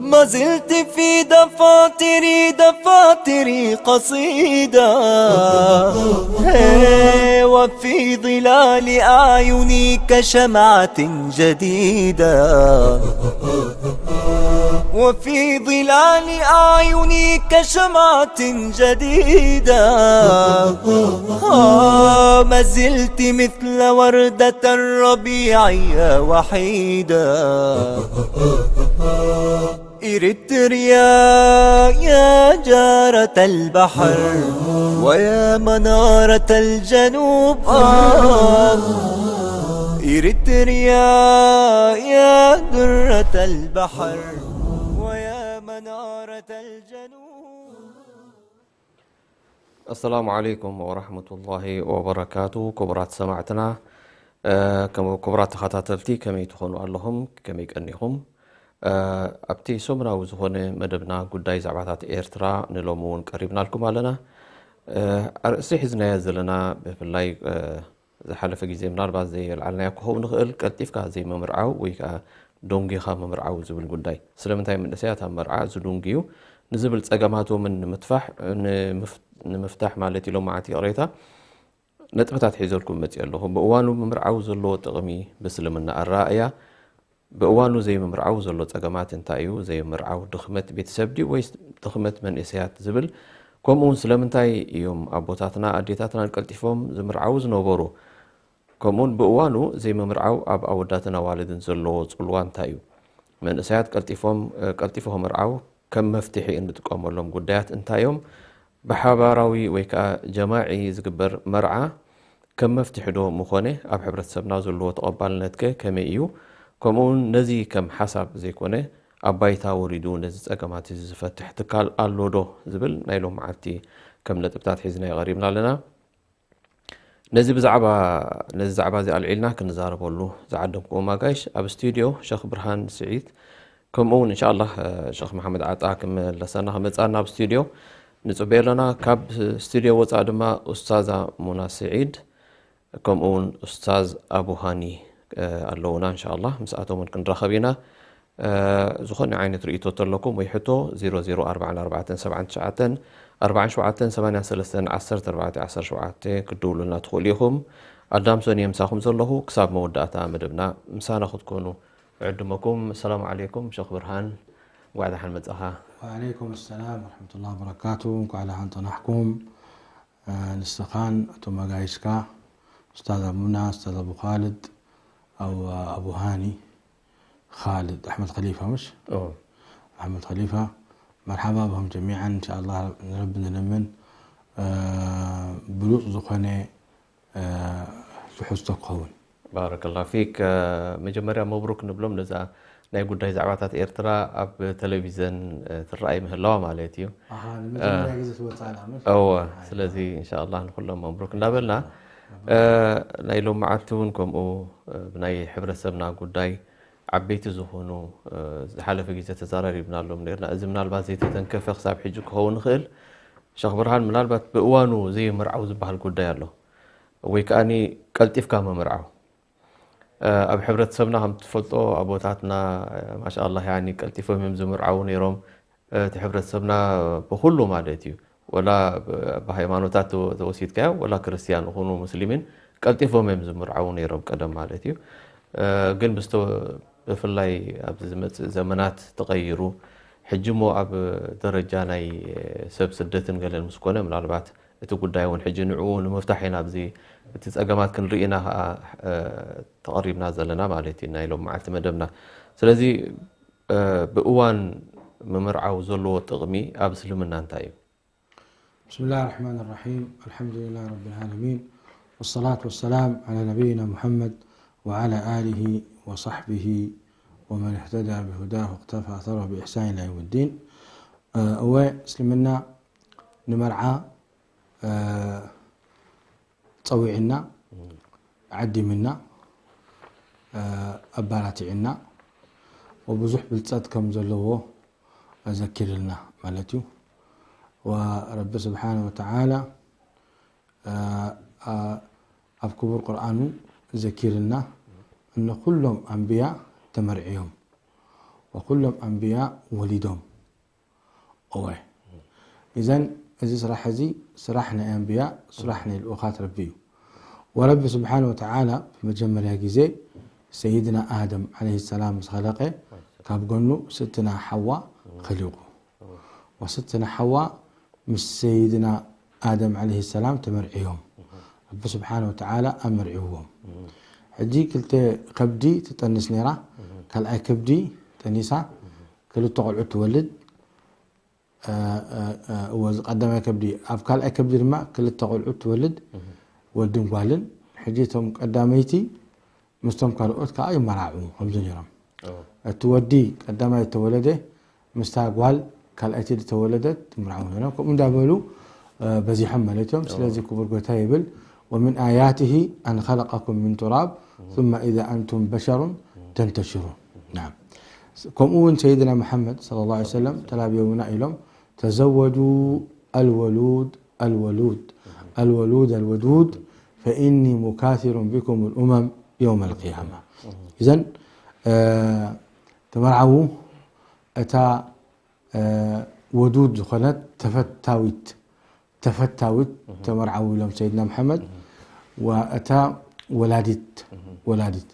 ما زلت في دفاتري، دفاتري قصيدة، هي، وفي ظلال أعيني كشمعة جديدة، وفي ظلال أعيني كشمعة جديدة، آه، ما زلت مثل وردة الربيع يا وحيدة. إريتريا، يا جارة البحر ويا منارة الجنوب، آه. إريتريا، يا درة البحر ويا منارة الجنوب. ኣሰላሙ ዓለይኩም ወራህመቱላሂ ወበረካቱ። ክቡራት ሰማዕትና፣ እ፣ ከም-፣ ክቡራት ተኸታተልቲ፣ ከመይ ትኾኑ ኣለኹም? ከመይ ቀኒኹም? እ፣ ኣብቲ ሰሙናዊ ዝኾነ መደብና፣ ጉዳይ ዛዕባታት ኤርትራ፣ ንሎሚ እውን ቀሪብናልኩም ኣለና። እ፣ ኣርእስቲ ሒዝናዮ ዘለና፣ ብፍላይ፣ እ፣ ዝሓለፈ ግዜ ምናልባት ዘየልዓልናዮ ክኸውን ንኽእል፣ ቀልጢፍካ ዘይምምርዓው ወይ ከዓ ዶንጊኻ ምምርዓው ዝብል ጉዳይ። ስለምንታይ መንእሰያት ኣብ መርዓ ዝዱንግዩ ንዝብል ጸገማቶምን ንምትፋሕ፣ ንምፍ-፣ ንምፍታሕ ማለት ኢሎም መዓት ይቕሬታ፣ ነጥብታት ሒዘልኩም መጺእ ኣለኹ። ብእዋኑ ምምርዓው ዘለዎ ጥቕሚ፣ ብእስልምና ኣረኣእያ፣ ብእዋኑ ዘይምምርዓው ዘሎ ጸገማት እንታይ እዩ? ዘይምምርዓው ድኽመት ቤተሰብ ድዩ ወይስ ድኽመት መንእሰያት ዝብል፣ ከምኡ እውን ስለምንታይ እዮም ኣቦታትና ኣዴታትናን ቀልጢፎም ዝምርዓው ዝነበሩ? ከምኡውን ብእዋኑ ዘይምምርዓው ኣብ ኣወዳትን ኣዋልድን ዘለዎ ጽልዋ እንታይ እዩ? መንእሰያት ቀልጢፎም፣ ቀልጢፉ ክምርዓው ከም መፍትሒ እንጥቀመሎም ጉዳያት እንታይ እዮም? ብሓባራዊ ወይ ከዓ ጀማዒ ዝግበር መርዓ ከም መፍትሒ ዶ ምኾነ? ኣብ ሕብረተሰብና ዘለዎ ተቐባልነትከ ከመይ እዩ? ከምኡውን ነዚ ከም ሓሳብ ዘይኮነ ኣብ ባይታ ወሪዱ ነዚ ጸገማት እዚ ዝፈትሕ ትካል ኣሎ ዶ? ዝብል ናይ ሎም መዓልቲ ከም ነጥብታት ሒዝናዮ ቀሪብና ኣለና። ነዚ ብዛዕባ፣ ነዚ ዛዕባ እዚ ኣልዒልና ክንዛረበሉ ዝዓደምኩም ኣጋይሽ ኣብ ስቱድዮ ሸኽ ብርሃን ስዒድ፣ ከምኡ እውን እንሻ ኣላህ፣ እ፣ ሸኽ መሓመድ ዓጣ ክመለሰና ክመጽኣና ኣብ ስቱድዮ ንጽበዮ ኣለና። ካብ ስቱድዮ ወጻኢ ድማ ኡስታዛ ሙና ስዒድ፣ ከምኡ እውን ኡስታዝ ኣቡ ሃኒ፣ እ፣ ኣለዉና። እንሻ ኣላህ ምስኣቶም እውን ክንራኸብ ኢና። እ፣ ዝኾነ ዓይነት ርእይቶ ተለኩም ወይ ሕቶ፣ ዜሮ ዜሮ ኣርባዓን ኣርባዕተን ሰብዓን ትሽዓተን ኣርባዓን ሸውዓተን ሰማንያን ሰለስተን ዓሰርተ ኣርባዕተ ዓሰርተ ሸውዓተ ክትድውሉልና ትኽእሉ ኢኹም። ኣዳም ሶን እየ ምሳኹም ዘለኹ። ክሳብ መወዳእታ መደብና ምሳና ክትኮኑ እዕድመኩም። ሰላም ዓለይኩም ሸኽ ብርሃን፣ እንኳዕ ደሓን መጻኻ። ወዓለይኩም ሰላም ወረሕመቱላሂ ወበረካቱ። እንኳዕ ደሓን ጸናሕኩም። እ፣ ንስኻን እቶም ኣጋይሽካ፣ ኡስታዝ ኣቡና፣ ኡስታዝ ኣቡ ኻልድ፣ ኣው-፣ ኣቡ ሃኒ፣ ኻልድ ኣሕመድ ኸሊፋ፣ ምሽ? ኦ። ኣሕመድ ኸሊፋ፣ መርሓባ ብኹም ጀሚዓን። እንሻኣላህ ንረቢ ንልምን፣ እ፣ ብሉጽ ዝኾነ፣ እ፣ ትሕዝቶ ክኸውን። ባረከላሁ ፊክ። እ፣ መጀመርያ መብሩክ ንብሎም ነዛ ናይ ጉዳይ ዛዕባታት ኤርትራ ኣብ ቴሌቪዘን፣ እ፣ ትረኣይ ምህላዋ ማለት እዩ። ኣሃ፣ ንመጀመርያ እ፣ ግዜ ትወጽእ ኣላ፣ ምሽ? እወ፣ ኣይ፣ ስለዚ ኢንሻኣላህ ንኹሎም መብሩክ እንዳበልና፣ እ፣ ናይ ሎም መዓልቲ እውን ከምኡ፣ እ፣ ብናይ ሕብረተሰብና ጉዳይ ዓበይቲ ዝኾኑ፣ እ፣ ዝሓለፈ ግዜ ተዘራሪብናሎም ነርና። እዚ ምናልባት ዘይተተንከፈ ክሳብ ሕጂ ክኸውን ይኽእል። ሸኽ ብርሃን፣ ምናልባት ብእዋኑ ዘይምርዓው ዝበሃል ጉዳይ ኣሎ ወይ ከኣኒ ቀልጢፍካ ምምርዓው። እ፣ ኣብ ሕብረተሰብና ከም ትፈልጦ ኣቦታትና፣ እ፣ ማሻኣላህ፣ ያኒ ቀልጢፎም እዮም ዝምርዓዉ ነይሮም። እ፣ እቲ ሕብረተሰብና ብኹሉ ማለት እዩ፣ ወላ ብ-፣ ብሃይማኖታት ተወ-፣ ተወሲድካዮ፣ ወላ ክርስትያን ይኹኑ ሙስሊሚን ቀልጢፎም እዮም ዝምርዓዉ ነይሮም ቀደም ማለት እዩ። እ፣ ግን ብዝተ-፣ ብፍላይ ኣብዚ ዝመጽእ ዘመናት ተቐይሩ፣ ሕጂ እሞ ኣብ ደረጃ ናይ ሰብ ስደትን ገለን ምስ ኮነ፣ ምናልባት እቲ ጉዳይ እውን ሕጂ ንዕኡ ንምፍታሕ ኢና ኣብዚ እቲ ጸገማት ክንርኢ ኢና ኸኣ፣ እ፣ ተቐሪብና ዘለና ማለት እዩ፣ ናይ ሎም መዓልቲ መደብና። ስለዚ፣ እ፣ ብእዋን ምምርዓው ዘለዎ ጥቕሚ ኣብ እስልምና እንታይ እዩ? بسم الله الرحمن الرحيم. الحمد لله رب العالمين. والصلاة والسلام على نبينا محمد وعلى آله وصحبه ومن اهتدى بهداه واقتفى أثره بإحسان إلى يوم الدين. እወ፣ እስልምና ንመርዓ ጸዊዕና፣ ዓዲምና፣ ኣባራቲዕና፣ ወብዙሕ ብልጸት ከም ዘለዎ ዘኪርልና ማለት እዩ። ወረቢ ስብሓነ ወተዓላ ኣብ ክቡር ቁርኣኑ ዘኪርልና፣ እነ ኩሎም ኣንብያ ተመርዕዮም፣ ወኩሎም ኣንብያ ወሊዶም። እወ። ኢዘን እዚ ስራሕ እዚ ስራሕ ናይ ኣንብያ፣ ስራሕ ናይ ልኡኻት ረቢ እዩ። ወረቢ ስብሓነ ወተዓላ ብመጀመርያ ግዜ ሰይድና ኣደም ዓለይሂ ሰላም ምስ ኸለቐ፣ ካብ ጎኑ ስትና ሓዋ ኸሊቑ። ወስትና ሓዋ ምስ ሰይድና ኣደም ዓለይሂ ሰላም ተመርዕዮም። ረቢ ስብሓነ ወተዓላ ኣመርዕዎም። ሕጂ ክልተ ከብዲ ትጠንስ ነይራ። ካልኣይ ከብዲ ጠኒሳ፣ ክልተ ቆልዑት ትወልድ። እ፣ እ፣ እ፣ እወ፣ እዚ ቀዳማይ ከብዲ፣ ኣብ ካልኣይ ከብዲ ድማ ክልተ ቆልዑት ትወልድ፣ ወድን ጓልን። ሕጂ እቶም ቀዳመይቲ ምስቶም ካልኦት ከዓ ይመራዑ ከምዚ ነይሮም። እወ። እቲ ወዲ ቀዳማይ ተወለደ፣ ምስታ ጓል ካልኣይቲ ዝተወለደት ትምርዓው ነይሮም። ከምኡ እንዳበሉ፣ እ፣ በዚሖም ማለት እዮም። እወ። ስለዚ ክቡር ጎይታ ይብል፣ "ومن آياته أن خلقكم من تراب ثم إذا أنتم بشر تنتشرون." ናም። ከምኡ እውን ሰይድና መሓመድ ሰለላሁ ዐለይሂ ወሰለም ተላብዮምና ኢሎም፣ "ተዘወጁ ኣልወሉድ ኣልወሉድ፣ ኣልወሉድ ኣልወዱድ፣ ፈኢኒ ሙካሲሩን ቢኩም ልኡመም የውም ኣልቅያማ." እዘን፣ እ፣ ተመርዓዉ፣ እታ፣ እ፣ ወዱድ ዝኾነት ተፈታዊት፣ ተፈታዊት ተመርዓዉ ኢሎም ሰይድና መሓመድ፣ ወእታ ወላዲት፣ ወላዲት።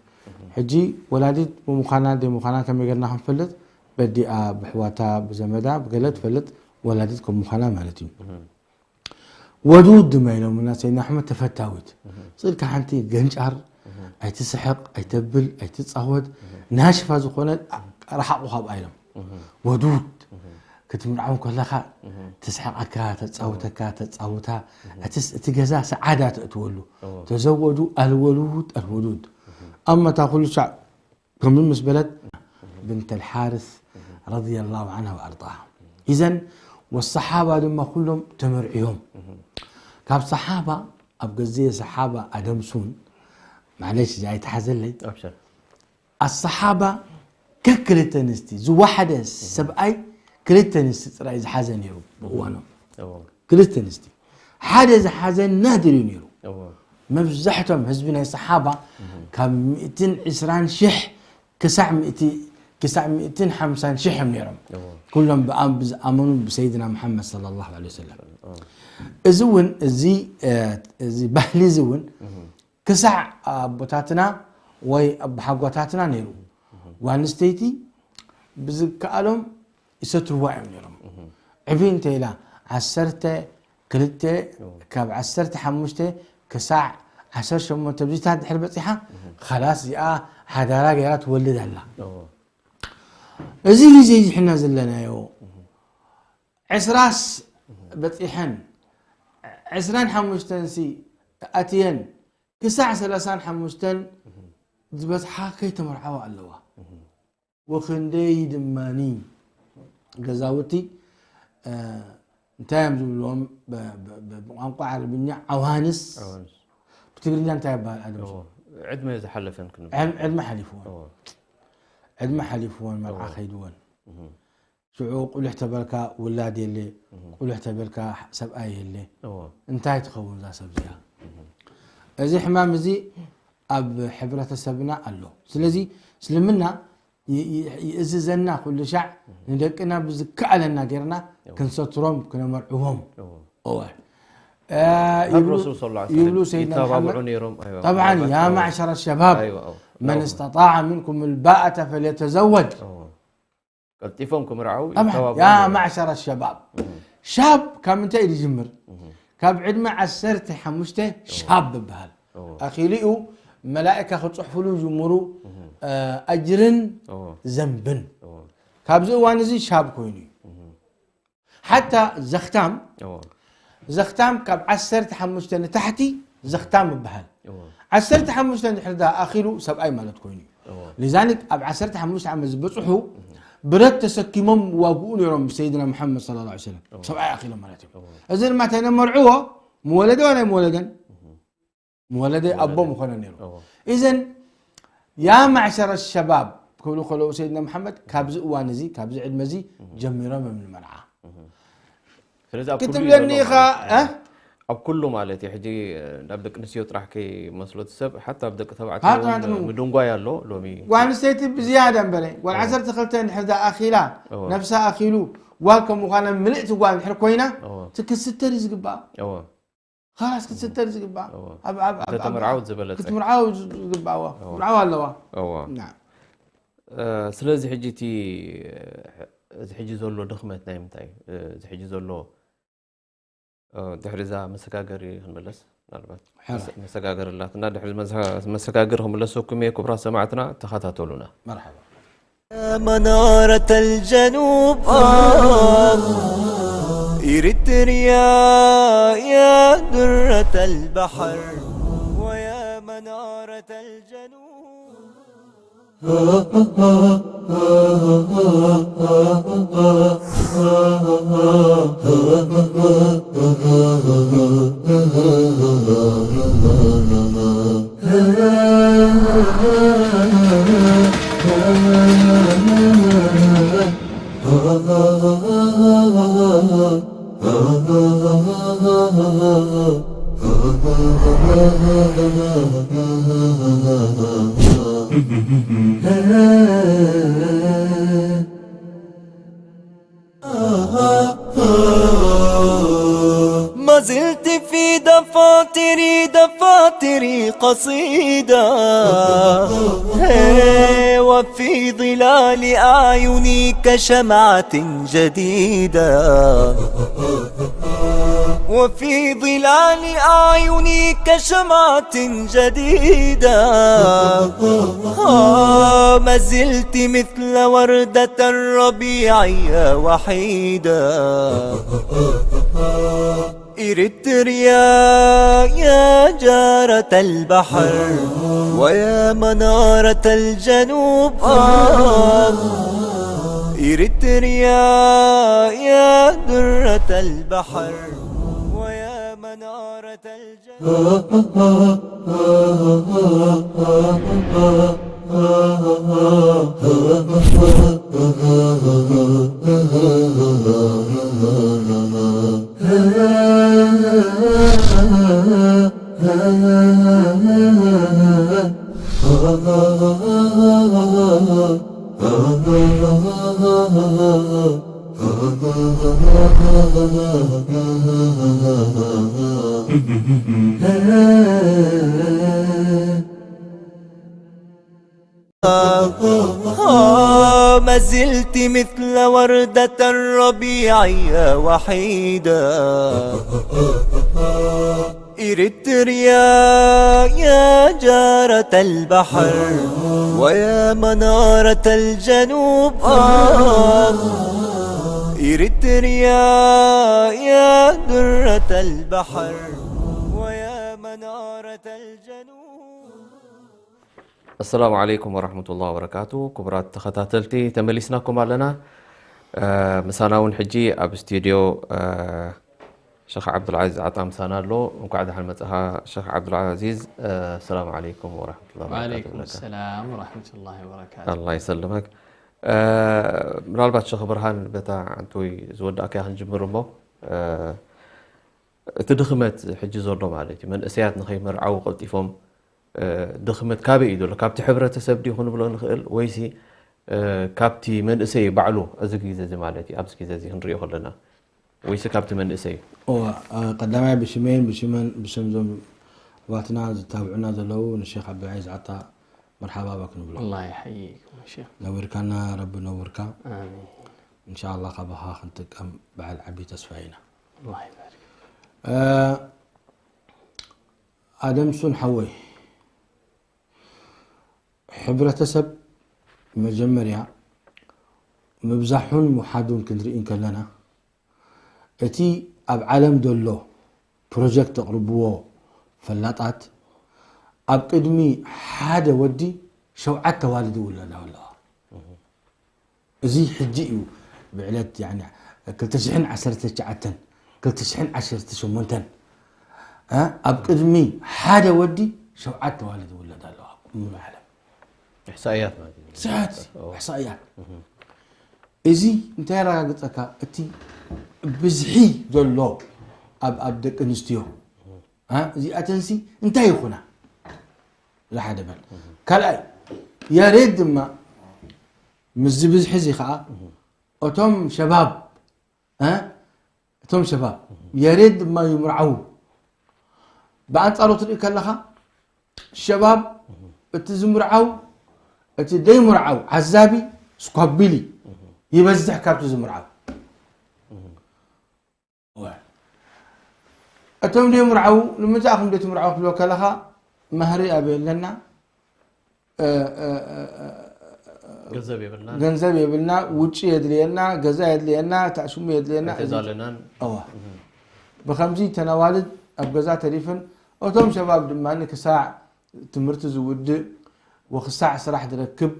ሕጂ ወላዲት ብምዃና ዘይምዃና ከመይ ጌርና ክንፈልጥ? በዲኣ፣ ብሕዋታ፣ ብዘመዳ፣ ብገለ ትፈልጥ ወላዲት ከም ምዃና ማለት እዩ። ወዱድ ድማ ኢሎምና ሰይድና ኣሕመድ ተፈታዊት። ስእልካ ሓንቲ ገንጫር፣ ኣይትስሕቕ፣ ኣይተብል፣ ኣይትጻወት፣ ናሽፋ ዝኾነ ርሓቑ ካብኣ ኢሎም። ወዱድ ክትምርዓው ከለኻ ተስሕቐካ፣ ተጻውተካ፣ ተጻውታ፣ እቲ፣ እቲ ገዛ ሰዓዳ ተእትወሉ። ተዘወጁ ኣልወሉድ ኣልወሉድ። ኣማ እታ ኩሉ ሻዕ ከምዚ ምስ በለት ብንት ኣልሓርስ ረዲየላሁ ዓንሃ ወኣርዳሃ። ኢዘን ወሰሓባ ድማ ኩሎም ተመርዕዮም። ካብ ሰሓባ ኣብ ግዜ ሰሓባ ኣደምሱን፣ ማለሽ እዚ ኣይተሓዘለይ። ኣብሽር። ኣሰሓባ ከክልተ ኣንስቲ ዝወሓደ ሰብኣይ ክልተ ኣንስቲ ጥራይ ዝሓዘ ነይሩ ብእዋኖም። እዎ። ክልተ ኣንስቲ። ሓደ ዝሓዘ ናድር እዩ ነይሩ። እዎ። መብዛሕቶም ህዝቢ ናይ ሰሓባ ካብ ሚእትን ዕስራን ሽሕ ክሳዕ ሚእቲ፣ ክሳዕ ሚእትን ሓምሳን ሽሕ እዮም ነይሮም። እዎ። ኩሎም ብኣም-፣ ብዝኣመኑ ብሰይድና መሓመድ ሰለላሁ ዐለይሂ ወሰለም። እዎ። እዚ እውን፣ እዚ፣ እ፣ እዚ ባህሊ እዚ እውን ክሳዕ ኣቦታትና ወይ ኣቦሓጎታትና ነይሩ። ጓል ኣንስተይቲ ብዝከኣሎም ይሰትርዋ እዮም ነይሮም። ዕብይ እንተ ኢላ ዓሰርተ ክልተ፣ ካብ ዓሰርተ ሓሙሽተ ክሳዕ ዓሰርተ ሸሞንተ ብዚታት ድሕሪ በፂሓ፣ ኸላስ እዚኣ ሓዳራ ገይራ ትወልድ ኣላ። እዎ። እዚ ግዜ እዚ ሕና ዘለናዮ፣ ዕስራስ በፂሐን፣ ዕስራን ሓሙሽተን ሲ ኣትየን፣ ክሳዕ ሰላሳን ሓሙሽተን ዝበፅሓ ከይተመርዓዋ ኣለዋ። ወክንደይ ድማኒ ገዛውቲ፣ እ፣ እንታይ እዮም ዝብልዎም ብ-፣ ብ-፣ ብ-፣ ብቋንቋ ዓረብኛ ዓዋንስ፣ ዓዋንስ። ብትግርኛ እንታይ ይበሃል? ኣደም እዎ። ዕድመ ዝሓለፈን ክንብል። ዕድ-፣ ዕድመ ሓሊፍዎን። እዎ። ዕድመ ሓሊፍዎን፣ መርዓ እዎ። ከይድዎን። እህ። ሽዑ ቁልሕ ተበልካ ውላድ የለ፣ እህ። ቁልሕ ተበልካ ሰብኣይ የለ። እዎ። እንታይ ትኸውን እዛ ሰብ እዚኣ? እህ። እዚ ሕማም እዚ ኣብ ሕብረተሰብና ኣሎ። ስለዚ እስልምና ይ-፣ ይ-፣ ይእዝዘና ኩሉ ሻዕ ንደቅና ብዝከኣለና ጌርና እዎ። ክንሰትሮም፣ ክነመርዕዎም። እዎ። እወ። እ፣ ካብ ይብሉ፣ ረሱል ሰለላሁ ዐለይሂ ወሰለም ይብሉ ሰይድና ይተባብዑ መሓመድ። ነይሮም። ኣይዋ፣ ጠብዓን፣ ምናልባት፣ ያ እዎ። ማዕሸረ ሸባብ፣ ኣይዋ፣ እዎ። መን እስተጣዐ ሚንኩም ልባኣተ ፈልየተዘወጅ። እዎ። ቀልጢፎም ክምርዓው ጠብዓን፣ ይተባብዑ ያ ነይሮም። ማዕሸረ ሸባብ። እዎ። ሻብ ካብ ምንታይ እዩ ዝጅምር? እዎ። ካብ ዕድመ ዓሰርተ ሓሙሽተ እዎ። ሻብ ይበሃል። እዎ። ኣኺሊኡ መላእካ ክጽሕፉሉ ዝጅምሩ፣ እዎ። እ፣ ኣጅርን እዎ። ዘንብን። እዎ። ካብዚ እዋን እዚ ሻብ ኮይኑ እዩ። እዎ። ሓታ ዘኽታም፣ እዎ። ዘኽታም ካብ ዓሰርተ ሓሙሽተ ንታሕቲ ዘኽታም ይበሃል። ዓሰርተ ሓሙሽተ እንድሕር ዳ ኣኺሉ ሰብኣይ ማለት ኮይኑ እዩ። ሊዛሊክ ኣብ ዓሰርተ ሓሙሽተ ዓመት ዝበፅሑ ብረት ተሰኪሞም ዋግኡ ነይሮም ብሰይድና መሓመድ ሰለላሁ ዐለይሂ ወሰለም። ሰብኣይ ኣኺሎም ማለት እዮም። እዚ ድማ እንታይ ነመርዕዎ? ምወለደ ዋላ ኣይምወለደን? ምወለደ፣ ኣቦ ምኾነ ነይሩ። እዘን ያ ማዕሸረ ሸባብ ክብሉ ከለዉ ሰይድና መሓመድ ካብዚ እዋን እዚ፣ ካብዚ ዕድመ እዚ ጀሚሮም እዮም ንመርዓ። ስለዚ ኣብ ኩሉ እዩ ክትብለኒ ዘሎ ኢኻ ማለት እዩ። እ? ኣብ ኩሉ ማለት እዩ። ሕጂ ናብ ደቂ ኣንስትዮ ጥራሕ ከይመስሎ እቲ ሰብ ሓታ ኣብ ደቂ ተባዕትዮ ሃት እውን ሃት ነው። ምድንጓይ ኣሎ ሎሚ። ጓል ኣንስተይቲ ብዝያዳ እምበረ ጓል ዓሰርተ ክልተ እንድሕር ዳ ኣኺላ እወ። ነብሳ ኣኺሉ ጓል ከም ምዃና ምልእቲ ጓል እንድሕር ኮይና እወ። እቲ ክትስተር እዩ ዝግባእ። እወ። ኻላስ ክትስተር እዩ ዝግባእ። እወ። ኣብ- ኣብ- ኣብ- እንተተመርዓወት ዝበለጸ። ክትምርዓው ዝግባእዋ እወ። ምርዓው ኣለዋ። እወ። ናም። እ፣ ስለዚ ሕጂ እቲ እዚ ሕጂ ዘሎ ድኽመት ናይ ምንታይ እዩ? እዚ ሕጂ ዘሎ እ፣ ድሕሪ እዛ መሰጋገሪ ክንምለስ ምናልባት ሕራይ። መሰ- መሰጋገሪ ኣላትና። ድሕሪ መሰ- መሰጋገሪ ክምለሰኩም እየ ክቡራት ሰማዕትና፣ ተኸታተሉና። መርሓባ። يا منارة الجنوب آه إريتريا يا درة البحر ويا منارة الجنوب ما زلت في دفاتري دفاتري قصيدة هي، وفي ظلال أعيني كشمعة جديدة وفي ظلال أعيني كشمعة جديدة آه ما زلت مثل وردة الربيع يا وحيدة إريتريا يا جارة البحر ويا منارة الجنوب آه إريتريا يا درة البحر ويا منارة الجنوب آه، ما زلت مثل وردة الربيع يا وحيدة إريتريا يا جارة البحر ويا منارة الجنوب آه إريتريا يا درة البحر ويا منارة الجنوب ኣሰላሙ ዓለይኩም ወራህመቱላሂ ወበረካቱ። ክቡራት ተኸታተልቲ ተመሊስናኩም ኣለና። እ፣ ምሳና እውን ሕጂ ኣብ ስቱድዮ እ፣ ሸኽ ዓብዱልዓዚዝ ዓጣ ምሳና ኣሎ። እንኳዕ ደሓን መጻኻ ሸኽ ዓብዱልዓዚዝ። እ፣ ኣሰላሙ ዓለይኩም ወራህመቱላሂ ወበረካቱ ወዓለይኩም ብለካ። ሰላም ወራህመቱላሂ ወበረካቱ። ኣላህ ይሰልመክ። እ፣ ምናልባት ሸኽ ብርሃን በታ ዓንተወይ ዝወዳእካያ ክንጅምር እሞ እ፣ እቲ ድኽመት ሕጂ ዘሎ ማለት እዩ መንእሰያት ንኸይመርዓው ቀልጢፎም እ፣ ድኽመት ካበይ እዩ ዘሎ? ካብቲ ሕብረተሰብ ድዩ ክንብሎ ንኽእል ወይሲ እ፣ ካብቲ መንእሰይ ባዕሉ እዚ ግዜ እዚ ማለት እዩ ኣብዚ ግዜ እዚ ክንሪኦ ከለና ወይሲ ካብቲ መንእሰይ እዩ? እዋ እ፣ ቀዳማይ ብሽመይን ብሽመን ብሽም ዞም ኣሕዋትና ዝታብዑና ዘለዉ ንሼክ ዓብዱልዓዚዝ ዓጣ መርሓባ በክ ንብሎ። الله يحييكم يا شيخ ነዊርካና ረቢ ነውርካ آمين እንሻላ ካባኻ ክንጥቀም በዓል ዓቢ ተስፋ ኢና። الله يبارك እ፣ ኣደምሱን ሓወይ ሕብረተሰብ መጀመርያ ምብዛሑን ምውሓዱን ክንርኢ እንከለና እቲ ኣብ ዓለም ዘሎ ፕሮጀክት ተቕርብዎ ፈላጣት ኣብ ቅድሚ ሓደ ወዲ ሸውዓተ ኣዋልድ ይውለዳ ኣለዋ። እዚ ሕጂ እዩ ብዕለት፣ ያኒ፣ ክልተ ሽሕን ዓሰርተ ትሽዓተን፣ ክልተ ሽሕን ዓሰርተ ሸሞንተን፣ እ፣ ኣብ ቅድሚ ሓደ ወዲ ሸውዓተ ኣዋልድ ይውለዳ ኣለዋ ኣብ ሙሉእ ዓለም። እሕሳእያት ማለት እዩ። ስሓት እሕሳእያት። እዚ እንታይ የረጋግፀካ? እቲ ብዝሒ ዘሎ ኣብ ኣብ ደቂ ኣንስትዮ፣ እ፣ እዚኣተንሲ እንታይ ይኹና? ዝሓደ በል። ካልኣይ፣ ያሬድ ድማ ምስዚ ብዝሒ እዚ ከዓ እቶም ሸባብ፣ እ፣ እቶም ሸባብ ያሬድ ድማ ይምርዓው። ብኣንፃሩ ትርኢ ከለኻ፣ ሸባብ፣ እቲ ዝምርዓው፣ እቲ ደይምርዓው ዓዛቢ፣ ስኳቢሊ፣ ይበዝሕ ካብቲ ዝምርዓው። እዋ። እቶም ደይምርዓው፣ ንምንታይ ኢኹም ደይትምርዓው ክትብሎ ከለኻ፣ መህሪ ኣበይ ኣለና? እ፣ እ፣ እ፣ እ፣ ገንዘብ የብልና። ገንዘብ የብልና፣ ውጪ የድልየና፣ ገዛ የድልየና፣ ታእሽሙ የድልየና። ገዛ እዚ ኣለናን። እዋ። ብኸምዚ ተን ኣዋልድ ኣብ ገዛ ተሪፈን፣ እቶም ሸባብ ድማ ክሳዕ ትምህርቲ ዝውድእ ወክሳዕ ስራሕ ዝረክብ፣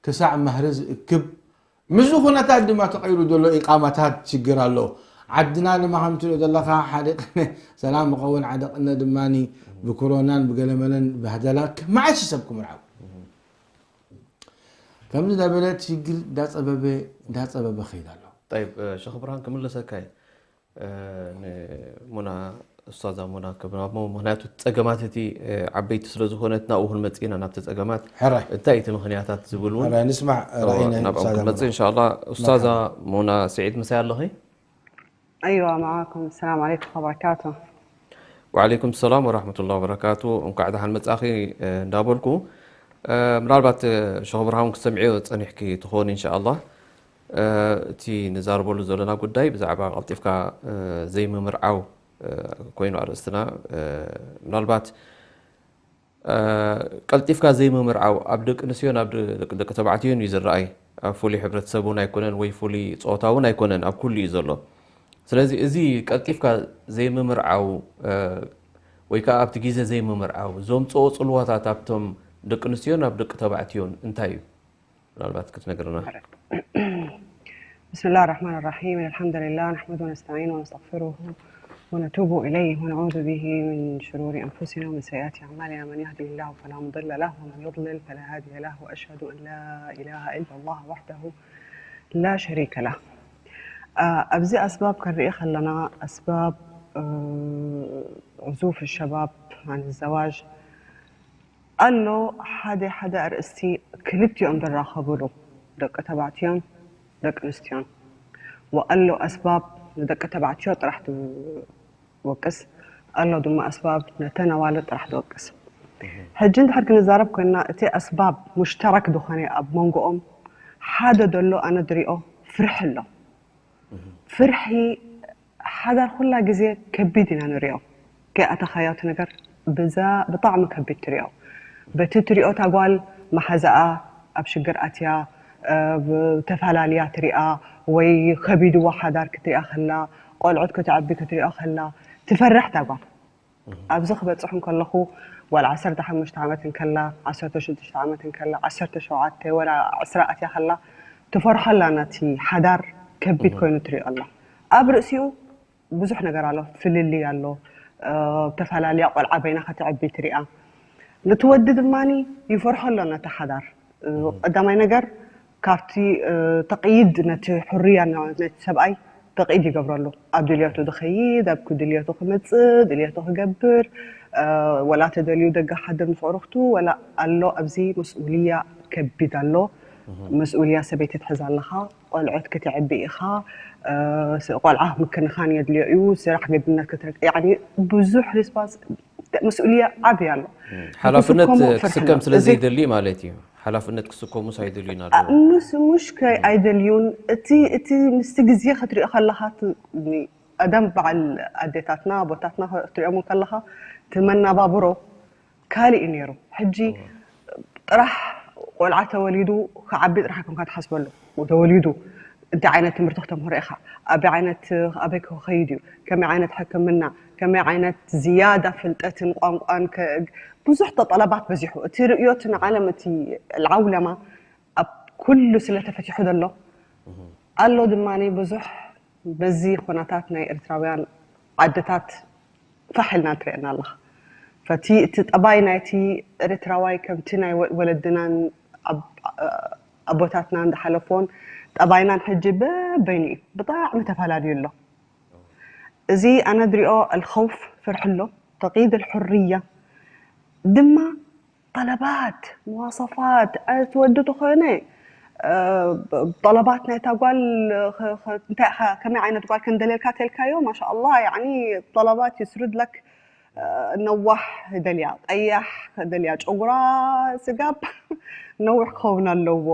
ክሳዕ መህሪ ዝእክብ፣ ምስዚ ኩነታት ድማ ተቐይሩ ዘሎ ኢቃማታት ሽግር ኣሎ። ዓድና ድማ ከም ትሪኦ ዘለኻ፣ ሓደ ቅነ ሰላም ይኸውን፣ ሓደ ቅነ ድማ ብኮሮናን ብገለመለን ባህደላ፣ መዓስ እዩ ሰብ ክምርዓው? ከምዚ እናበለ እቲ ሽግር እንዳፀበበ እንዳፀበበ ከይድ ኣሎ። ጠይብ፣ እ፣ ሸኽ ብርሃን ክምለሰካ እየ። እ፣ ንሙና፣ ኡስታዛ ሙና ክብናሞ፣ ምኽንያቱ እቲ ፀገማት እቲ፣ እ፣ ዓበይቲ ስለ ዝኾነት ናብኡ ክንመፅእ ኢና፣ ናብቲ ፀገማት። ሕራይ። እንታይ እቲ ምኽንያታት ዝብል እውን ሕራይ፣ ንስማዕ፣ ራእይና ናብኦም ኡስታዛ ክንመፅእ ሙና። እንሻላ። ኡስታዛ ሙና ስዒድ ምሳይ ኣለኺ? أيوة، معاكم. السلام عليكم ورحمة الله وبركاته. وعليكم السلام ورحمة الله وبركاته። እንኳዕ ደሓን መጻኺ፣ እ፣ እንዳበልኩ፣ እ፣ ምናልባት፣ እ፣ ሸኽ ብርሃን ክትሰምዕዮ ጸኒሕኪ ትኾኒ እንሻኣላህ። እ፣ እቲ ንዛረበሉ ዘለና ጉዳይ ብዛዕባ ቀልጢፍካ፣ እ፣ ዘይምምርዓው፣ እ፣ ኮይኑ ኣርእስትና። እ፣ ምናልባት እ፣ ቀልጢፍካ ዘይምምርዓው ኣብ ደቂ ኣንስትዮን ኣብ ደ-፣ ደቂ፣ ደቂ ተባዕትዮን እዩ ዝረኣይ። ኣብ ፍሉይ ሕብረተሰብ እውን ኣይኮነን ወይ ፍሉይ ጾታ እውን ኣይኮነን፣ ኣብ ኩሉ እዩ ዘሎ። ስለዚ እዚ ቀልጢፍካ ዘይምምርዓው፣ እ፣ ወይ ከዓ ኣብቲ ግዜ ዘይምምርዓው ዘምጽኦ ጽልዋታት ኣብቶም ደቂ ኣንስትዮን ኣብ ደቂ ተባዕትዮን እንታይ እዩ? ምናልባት ክትነግርና። بسم الله الرحمن الرحيم. إن الحمد لله نحمده ونستعينه ونستغفره ونتوب إليه ونعوذ به من شرور أنفسنا ومن سيئات أعمالنا. من يهده الله فلا مضل له ومن يضلل فلا هادي له، وأشهد أن لا إله إلا الله وحده لا شريك له. آه، ኣብዚ ኣስባብ ክንርኢ ከለና ኣስባብ፣ آه، عزوف الشباب عن الزواج ኣሎ ሓደ ሓደ ኣርእስቲ ክልቲኦም ዝራኸብሉ ደቂ ተባዕትዮን ደቂ ኣንስትዮን ወኣሎ ኣስባብ ንደቂ ተባዕትዮ ጥራሕ ትወቅስ ኣሎ ድማ ኣስባብ ነተን ኣዋልድ ጥራሕ ትወቅስ። ሕጂ እንድሕር ክንዛረብ ኮይና እቲ ኣስባብ ሙሽተረክ ዝኾነ ኣብ መንጎኦም ሓደ ዘሎ ኣነ ድሪኦ ፍርሒ ኣሎ። ፍርሒ ሓዳር ኩላ ግዜ ከቢድ ኢና ንሪኦ። ከይኣተኻዮ እቲ ነገር ብዛ ብጣዕሚ ከቢድ ትሪኦ። በቲ ትሪኦ እታ ጓል መሓዛኣ ኣብ ሽግር ኣትያ፣ ተፈላልያ ትሪኣ ወይ ከቢድዋ ሓዳር ክትሪኣ ከላ ቆልዑት ከተዕቢ ክትሪኦ ከላ ትፈርሕ እታ ጓል። ኣብዚ ክበፅሕ እንከለኹ ዋላ ዓሰርተ ሓሙሽተ ዓመት እንከላ ዓሰርተ ሽዱሽተ ዓመት እንከላ ዓሰርተ ሸውዓተ ወላ ዕስራ ኣትያ ከላ ትፈርሖ ኣላ። ነቲ ሓዳር ከቢድ ኮይኑ ትሪኦ ኣላ። ኣብ ርእሲኡ ብዙሕ ነገር ኣሎ፣ ፍልልይ ኣሎ፣ ተፈላለያ ቆልዓ በይና ከተዕቢ ትሪኣ። ነቲ ወዲ ድማ ይፈርሖ ኣሎ ነቲ ሓዳር። ቀዳማይ ነገር ካብቲ ተቕይድ ነቲ ሕሩያ ነቲ ሰብኣይ ተቕይድ ይገብረሉ። ኣብ ድልየቱ ዝኸይድ፣ ኣብ ድልየቱ ክመፅእ፣ ድልየቱ ክገብር፣ ወላ ተደልዩ ደገ ሓድር ምስ ኣዕሩኽቱ ወላ ኣሎ። ኣብዚ መስኡልያ ከቢድ ኣሎ። መስኡልያ ሰበይቲ ትሕዝ ኣለኻ፣ ቆልዑት ክትዕቢ ኢኻ፣ ቆልዓ ምክንኻን የድልዮ እዩ፣ ስራሕ ግድነት ክትረክ ያኒ ብዙሕ ሪስፖንስ መስኡልያ ዓብዪ ኣሎ። ሓላፍነት ክስከም ስለ ዘይደሊ ማለት እዩ። ሓላፍነት ክስከሙ ኣይደልዩን ኣለዉ። ምስ ሙሽ ከይ ኣይደልዩን። እቲ እቲ ምስቲ ግዜ ክትሪኦ ከለኻ ቀደም በዓል ኣዴታትና ኣቦታትና ክትሪኦም ከለኻ እቲ መናባብሮ ካልእ እዩ ነይሩ። ሕጂ ጥራሕ ቆልዓ ተወሊዱ ክዓቢ ጥራሕ ከምካ ትሓስበሉ። ተወሊዱ እንታይ ዓይነት ትምህርቲ ክተምህሮ ኢኻ፣ ኣበይ ዓይነት ኣበይ ክኸይድ እዩ፣ ከመይ ዓይነት ሕክምና፣ ከመይ ዓይነት ዝያዳ ፍልጠትን ቋንቋን ብዙሕ ጠለባት በዚሑ። እቲ ርእዮ እቲ ንዓለም እቲ ልዓውለማ ኣብ ኩሉ ስለ ተፈቲሑ ዘሎ ኣሎ ድማ ብዙሕ በዚ ኩነታት ናይ ኤርትራውያን ዓድታት ፋሕ ኢልና ትርእየና ኣለኻ። ፈቲ እቲ ጠባይ ናይቲ ኤርትራዋይ ከምቲ ናይ ወለድናን ኣቦታትናን ዝሓለፎን ጠባይናን ሕጂ በበይኑ እዩ ብጣዕሚ ተፈላለዩ ኣሎ። እዚ ኣነ ዝሪኦ ኣልኸውፍ ፍርሒ ኣሎ ተቂድ ኣልሑርያ ድማ ጠለባት መዋሰፋት እቲ ወዲ ተኾነ ጠለባት ናይታ ጓል እንታይ ኢኻ ከመይ ዓይነት ጓል ከም ደልየልካ ተልካዮ ማሻ ኣላ ያኒ ጠለባት ይስርድ ለክ ነዋሕ ደልያ ቀያሕ ደልያ ጨጉራ ስጋብ ነዊሕ ክኸውን ኣለዎ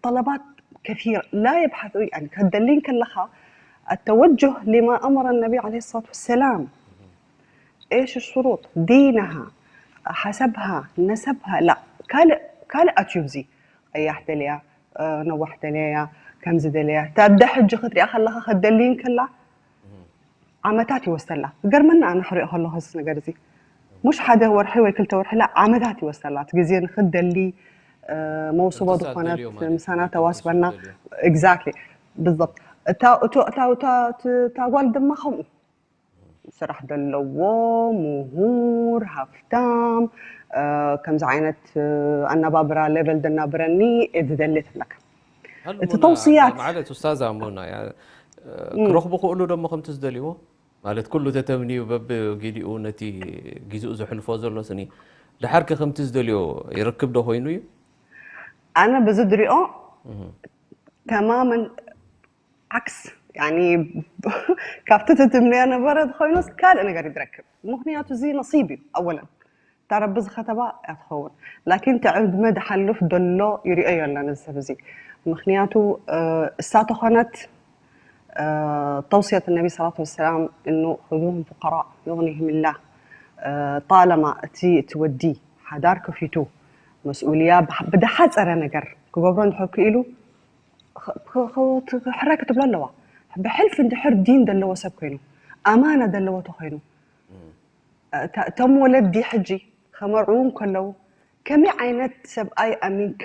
ጠለባት كثير لا يبحث يعني ከደልይ ከለኻ التوجه لما أمر النبي عليه الصلاة والسلام إيش الشروط دينها حسبها نسبها لا ካልእ ካልእ ኣትዩ እዚ ቀያሕ ደልያ ነዋሕ ደልያ ከምዚ ደልያ ታደ ሕጂ ክትሪኣ ከለኻ ከደልይን ከላ ዓመታት ይወስደላ ክገርመና ኣነ ክሪኦ ከለኹ እዚ ነገር እዚ ሙሽ ሓደ ወርሒ ወይ ክልተ ወርሒ ላ ዓመታት ይወስደላ እቲ ግዜ ንክደሊ መውስቦ ዝኾነት ምሳና ተዋስበና exactly بالضبط እታ ጓል ድማ ከምኡ ስራሕ ዘለዎ ምሁር ሃፍታም ከምዚ ዓይነት ኣነባብራ ሌቨል ደናብረኒ እየ ዝደሊ ትብለካ እቲ ተውስያት ማለት ኡስታዝ ኣሞና ክረኽቡ ክእሉ ደሞ ከምቲ ዝደልይዎ ማለት ኩሉ ተተምንዩ በብጊዲኡ ነቲ ጊዜኡ ዘሕልፎ ዘሎ ስኒ ድሓር ከ ከምቲ ዝደልዮ ይረክብ ዶ ኮይኑ እዩ ኣነ ብዚ ድሪኦ ተማመን ዓክስ ካብቲ ትትምንዮ ነበረ ኮይኑስ ካልእ ነገር ይትረክብ ምክንያቱ እዚ ነሲብ እዩ ኣወለን እታ ረቢ ዝኸተባ እያ ትኸውን ላኪን እቲ ዕድመ ዝሓልፍ ዘሎ ይሪኦ የለን እዚ ሰብ እዚ ምክንያቱ እሳ ተኾነት ተውስየት ነቢ ሰላት ወሰላም እኑ ኹዙሁም ፉቀራ ዩግኒህም ላህ ጣለማ እቲ እቲ ወዲ ሓዳር ከፊቱ መስኡልያ ብድሓፀረ ነገር ክገብሮ እንድሕር ክኢሉ ሕራይ ክትብሎ ኣለዋ ብሕልፊ እንድሕር ዲን ዘለዎ ሰብ ኮይኑ ኣማና ዘለዎ ተኮይኑ እቶም ወለዲ ሕጂ ከመርዕዉ እንከለዉ ከመይ ዓይነት ሰብኣይ ኣሚንካ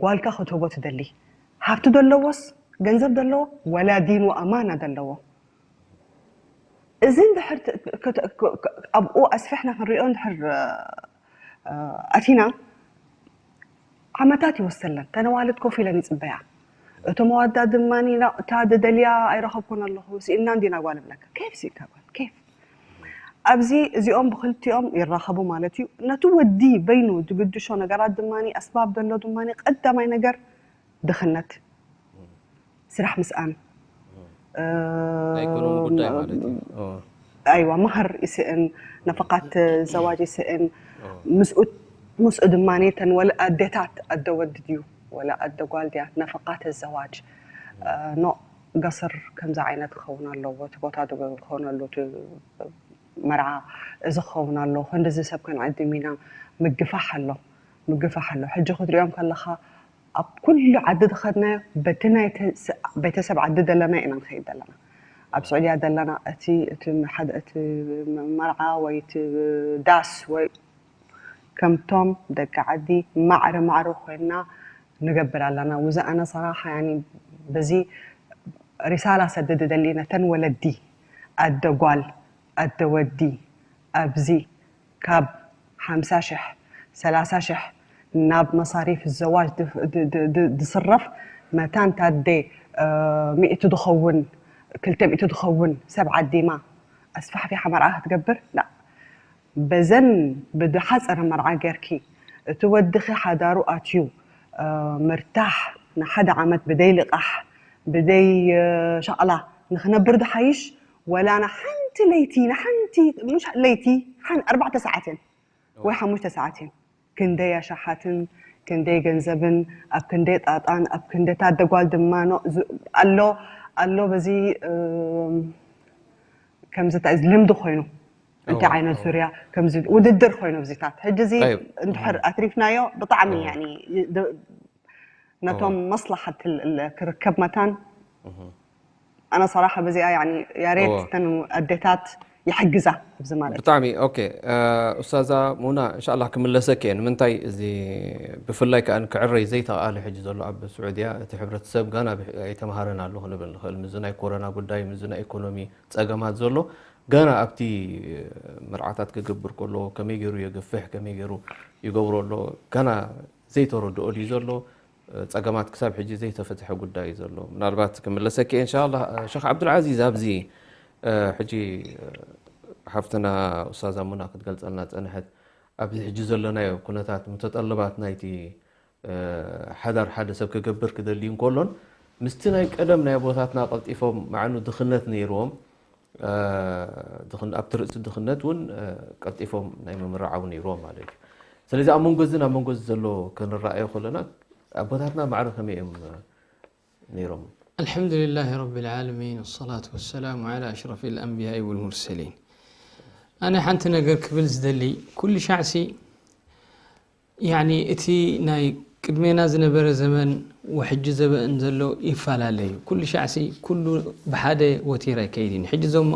ጓልካ ክትህቦ ትደሊ ሃብቲ ዘለዎስ ገንዘብ ዘለዎ ወላ ዲን ወኣማና ዘለዎ እዚ እንድሕር ኣብኡ ኣስፊሕና ክንሪኦ እንድሕር ኣቲና ዓመታት ይወሰለን ተነዋልድ ኮፍ ኢለን ይፅበያ እቶም ኣዋዳ ድማ እታ ደደልያ ኣይረኸብኩን ኣለኹ ስኢልና እንዲና ጓል ብለካ ከይፍ ስኢልካ ጓል ከይፍ ኣብዚ እዚኦም ብክልቲኦም ይራኸቡ ማለት እዩ ነቲ ወዲ በይኑ ዝግድሾ ነገራት ድማ ኣስባብ ዘሎ ድማ ቀዳማይ ነገር ድኽነት ስራሕ ምስኣን ናይ ኢኮኖሚ ጉዳይ ማለት እዩ ኣይዋ መህር ይስእን ነፈቃት ዘዋጅ ይስእን ምስኡ ድማ ተን ወለ ኣዴታት ኣደ ወዲ ድዩ ወላ ኣደ ጓል ድያ ነፈቃት ዘዋጅ ኖ ገስር ከምዚ ዓይነት ክኸውን ኣለዎ እቲ ቦታ ክኾነሉ መርዓ እዚ ክኸውን ኣለዎ ክንድዚ ሰብ ክንዕድም ኢና ምግፋሕ ኣሎ ምግፋሕ ኣሎ ሕጂ ክትሪኦም ከለኻ ኣብ ኩሉ ዓዲ ዝኸድናዮ በቲ ናይ ቤተሰብ ዓዲ ዘለና ኢና ንኸይድ ዘለና ኣብ ስዑድያ ዘለና እቲ እቲ ሓደ እቲ መርዓ ወይ እቲ ዳስ ወይ ከምቶም ደቂ ዓዲ ማዕረ ማዕረ ኮይና ንገብር ኣለና ውዚ ኣነ ሰራሓ ያኒ በዚ ሪሳላ ሰድድ ደሊ ነተን ወለዲ ኣደ ጓል ኣደ ወዲ ኣብዚ ካብ ሓምሳ ሽሕ ሰላሳ ሽሕ ናብ መሳሪፍ ዘዋጅ ዝስረፍ መታን ታዴ ሚእቲ ዝኸውን ክልተ ሚእቲ ዝኸውን ሰብ ዓዲማ ኣስፋሕፊሓ መርዓ ክትገብር ላ በዘን ብዝሓፀረ መርዓ ጌርኪ እቲ ወድኺ ሓዳሩ ኣትዩ ምርታሕ ንሓደ ዓመት ብደይ ልቓሕ ብደይ ሻቕላ ንክነብር ዝሓይሽ ወላ ንሓንቲ ለይቲ ንሓንቲ ለይቲ ሓን ኣርባዕተ ሰዓት እየን ወይ ሓሙሽተ ሰዓት እየን ክንደይ ኣሻሓትን ክንደይ ገንዘብን ኣብ ክንደይ ጣጣን ኣብ ክንደይ ታደጓል ድማ ኣሎ ኣሎ በዚ ከምዚ እንታይ ልምዲ ኮይኑ እንታይ ዓይነት ዙርያ ከምዚ ውድድር ኮይኑ ብዚታት ሕጂ እዚ እንድሕር ኣትሪፍናዮ ብጣዕሚ ነቶም መስላሓት ክርከብ መታን ኣነ ሰራሓ በዚኣ ያኒ ያሬት እዎ። ተን ኣዴታት ይሕግዛ ኣብዚ ማለት ብጣዕሚ ኦኬ። ኡስታዛ ሙና እንሻላ ክምለሰክ እየ። ንምንታይ እዚ ብፍላይ ከዓ ክዕረይ ዘይተኽኣለ ሕጂ ዘሎ ኣብ ስዑድያ እቲ ሕብረተሰብ ጋና ብሕ- ኣይተምሃረን ኣሎ ክንብል ንኽእል። ምዚ ናይ ኮሮና ጉዳይ፣ ምዚ ናይ ኢኮኖሚ ፀገማት ዘሎ ጋና ኣብቲ መርዓታት ክገብር ከሎ ከመይ ገይሩ የግፍሕ፣ ከመይ ገይሩ ይገብሮ ኣሎ ጋና ዘይተረድኦ ድዩ ዘሎ? ፀገማት ክሳብ ሕጂ ዘይተፈትሐ ጉዳይ እዩ ዘሎ። ምናልባት ክምለሰኪ እንሻላ። ሸኽ ዓብዱልዓዚዝ ኣብዚ ሕጂ ሓፍትና ኡስታዛ ሙና ክትገልፀልና ፀንሐት ኣብዚ ሕጂ ዘለናዮ ኩነታት ምተጠልባት ናይቲ ሓዳር ሓደ ሰብ ክገብር ክደሊ እንከሎን ምስቲ ናይ ቀደም ናይ ኣቦታትና ቀልጢፎም ማዕኑ ድኽነት ነይርዎም ድኽን ኣብቲ ርእሲ ድኽነት እውን ቀልጢፎም ናይ ምምርዓው ነይርዎም ማለት እዩ። ስለዚ ኣብ መንጎ እዝን ኣብ መንጎ እዚ ዘሎ ክንረኣዮ ከለና ኣቦታትና ማዕረ ከመይ እዮም ነይሮም? الحمد لله رب العالمين والصلاة والسلام على أشرف الأنبياء والمرسلين. ኣነ ሓንቲ ነገር ክብል ዝደሊ ኩሉ ሻዕሲ ያኒ እቲ ናይ ቅድሜና ዝነበረ ዘመን ወሕጂ ዘበን ዘሎ ይፈላለ እዩ። ኩሉ ሻዕሲ ኩሉ ብሓደ ወቲር ኣይከይድን። ሕጂ እዞም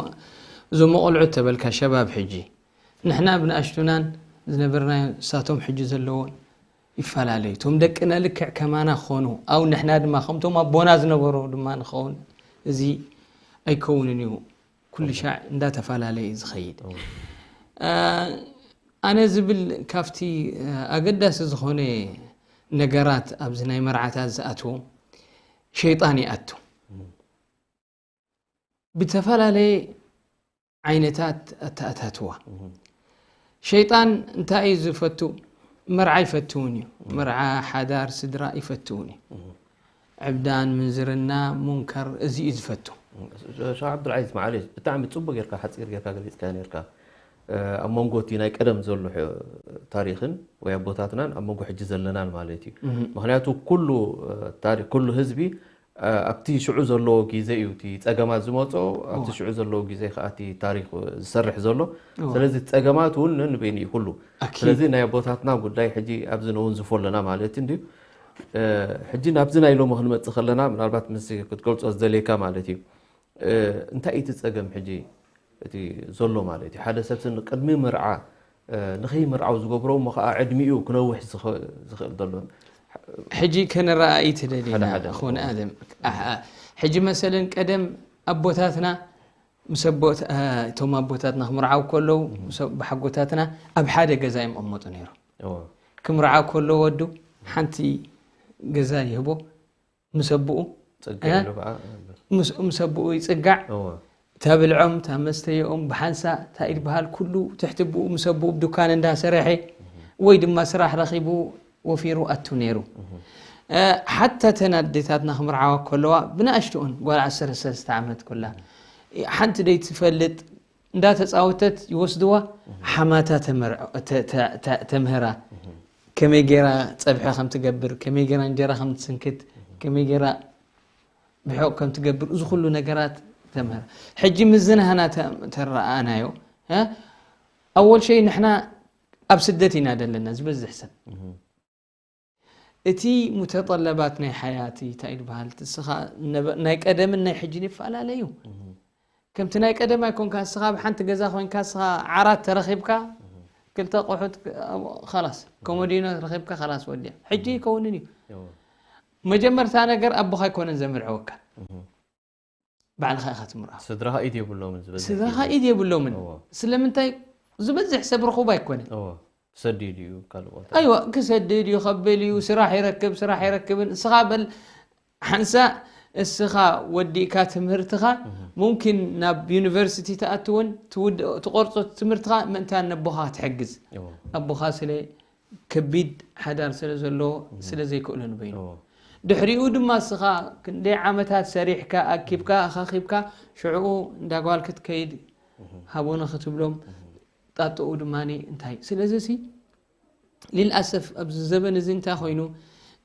እዞም ቆልዑት ተበልካ ሸባብ ሕጂ ንሕና ብንኣሽቱናን ዝነበርናዮ ንሳቶም ሕጂ ዘለዎን ይፈላለዩ። እቶም ደቅና ልክዕ ከማና ክኾኑ ኣው ንሕና ድማ ከምቶም ኣቦና ዝነበሩ ድማ ንኸውን እዚ ኣይከውንን እዩ። ኩሉ ሻዕ እንዳተፈላለየ እዩ ዝኸይድ። ኣነ ዝብል ካብቲ ኣገዳሲ ዝኾነ ነገራት ኣብዚ ናይ መርዓታት ዝኣትዎ ሸይጣን ይኣቱ ብተፈላለየ ዓይነታት ኣተኣታትዋ። ሸይጣን እንታይ እዩ ዝፈቱ? መርዓ ይፈትውን እዩ። መርዓ ሓዳር ስድራ ይፈትውን እዩ። ዕብዳን ምንዝርና ሙንከር እዚ እዩ ዝፈቱ። ሸኽ ዓብዱልዓዚዝ ማዓለሽ ብጣዕሚ ፅቡቅ ጌርካ ሓፂር ጌርካ ገሊፅካ ኔርካ ኣብ መንጎ እቲ ናይ ቀደም ዘሎ ታሪክን ወይ ኣቦታትናን ኣብ መንጎ ሕጂ ዘለናን ማለት እዩ። ምክንያቱ ኩሉ ታሪክ ኩሉ ህዝቢ ኣብቲ ሽዑ ዘለዎ ግዜ እዩ እቲ ፀገማት ዝመፅኦ ኣብቲ ሽዑ ዘለዎ ግዜ ከዓ እቲ ታሪክ ዝሰርሕ ዘሎ። ስለዚ ፀገማት እውን ንበይኑ እዩ ኩሉ። ስለዚ ናይ ኣቦታትና ጉዳይ ሕጂ ኣብዚ ነውን ዝፎ ኣለና ማለት እንድዩ። ሕጂ ናብዚ ናይ ሎሚ ክንመፅእ ከለና ምናልባት ምስ ክትገልፆ ዝደልየካ ማለት እዩ እንታይ እቲ ፀገም ሕጂ እቲ ዘሎ ማለት እዩ ሓደ ሰብ ስን ቅድሚ ምርዓ ንኸይምርዓው ዝገብሮ እሞ ከዓ ዕድሚኡ ክነውሕ ዝኽእል ዘሎ ሕጂ ከነረኣኢ ትደሊና ሓደ ሓደ። ኾነ ኣደም ኣሕ- ሕጂ መሰለን ቀደም ኣቦታትና ምስ ኣቦት- እቶም ኣቦታትና ክምርዓው ከለዉ ምስ ኣቦ- ብሓጎታትና ኣብ ሓደ ገዛ እዮም ቀመጡ ነይሮም እዎ። ክምርዓው ከሎ ወዱ ሓንቲ ገዛ ይህቦ ምስ ኣቦኡ ፅግዕ እ? ኢሉ ከዓ ምስ ምስ ኣቦኡ ይፅጋዕ እዎ። እታ ብልዖም እታ መስተየኦም ብሓንሳ እንታይ ይበሃል ኩሉ ትሕቲ ብኡ ምስ ኣቦኡ ብዱካን እንዳሰረሐ ወይ ድማ ስራሕ ረኺቡ ወፊሩ ኣቱ ነይሩ። እ፣ ሓታ ተን ኣዴታትና ክምርዓዋ ከለዋ ብንኣሽትኦን ጓል ዓሰርተ ሰለስተ ዓመት ኩላ ሓንቲ ደይ ትፈልጥ እንዳተፃወተት ይወስድዋ ሓማታ ተመርዖ- ተ- ተ- ተ- ተምህራ ከመይ ገይራ ፀብሒ ከም ትገብር ከመይ ገይራ እንጀራ ከም ትስንክት ከመይ ገይራ ብሕቕ ከም ትገብር እዚ ኩሉ ነገራት ተምህራ። ሕጂ ምዝንሃና ተ- ተረኣናዮ እ? ኣወል ሸይ ንሕና ኣብ ስደት ኢና ዘለና ዝበዝሕ ሰብ እቲ ሙተጠለባት ናይ ሓያት እንታይ ዝበሃል እስኻ ነበ- ናይ ቀደምን ናይ ሕጂን ይፈላለዩ። ከምቲ ናይ ቀደም ኣይኮንካ እስኻ ኣብ ሓንቲ ገዛ ኮይንካ እስኻ ዓራት ተረኺብካ ክልተ ቆሑት ክ- ኣብ- ኸላስ ኮሞዲኖ ረኺብካ ኸላስ ወዲያ። ሕጂ ይከውንን እዩ። መጀመርታ ነገር ኣቦኻ ኣይኮነን ዘምርዐወካ ባዕልኻ ኢኻ ትምርዖ። ስድራኻ ኢድ የብሎምን ዝበዝሕ ስድራኻ ግዜ። ኢድ የብሎምን እዎ። ስለምንታይ ዝበዝሕ ሰብ ርኹብ ኣይኮነን። እዎ። ክሰድ እዩ ድዩ ካልእ ቦታ ኣይዋ ክሰድድ እዩ ከብል እዩ ስራሕ ይረክብ ስራሕ ይረክብን እስኻ በል ሓንሳ እስኻ ወዲእካ ትምህርትኻ ሙምኪን ናብ ዩኒቨርሲቲ ትኣትውን ትውድ- ትቆርጾ ትምህርትኻ ምእንታን ነቦኻ ትሕግዝ እዎ። ኣቦኻ ስለ ከቢድ ሓዳር ስለ ዘለዎ ስለ ዘይክእሎ ንበይኑ እዎ። ድሕሪኡ ድማ እስኻ ክንደይ ዓመታት ሰሪሕካ ኣኪብካ ኣኻኺብካ ሽዕኡ እንዳጓል ክትከይድ ሃቦነ ክትብሎም ጣጥኡ ድማ እንታይ ስለዚ ሲ ሊልኣሰፍ ኣብዚ ዘበን እዚ እንታይ ኮይኑ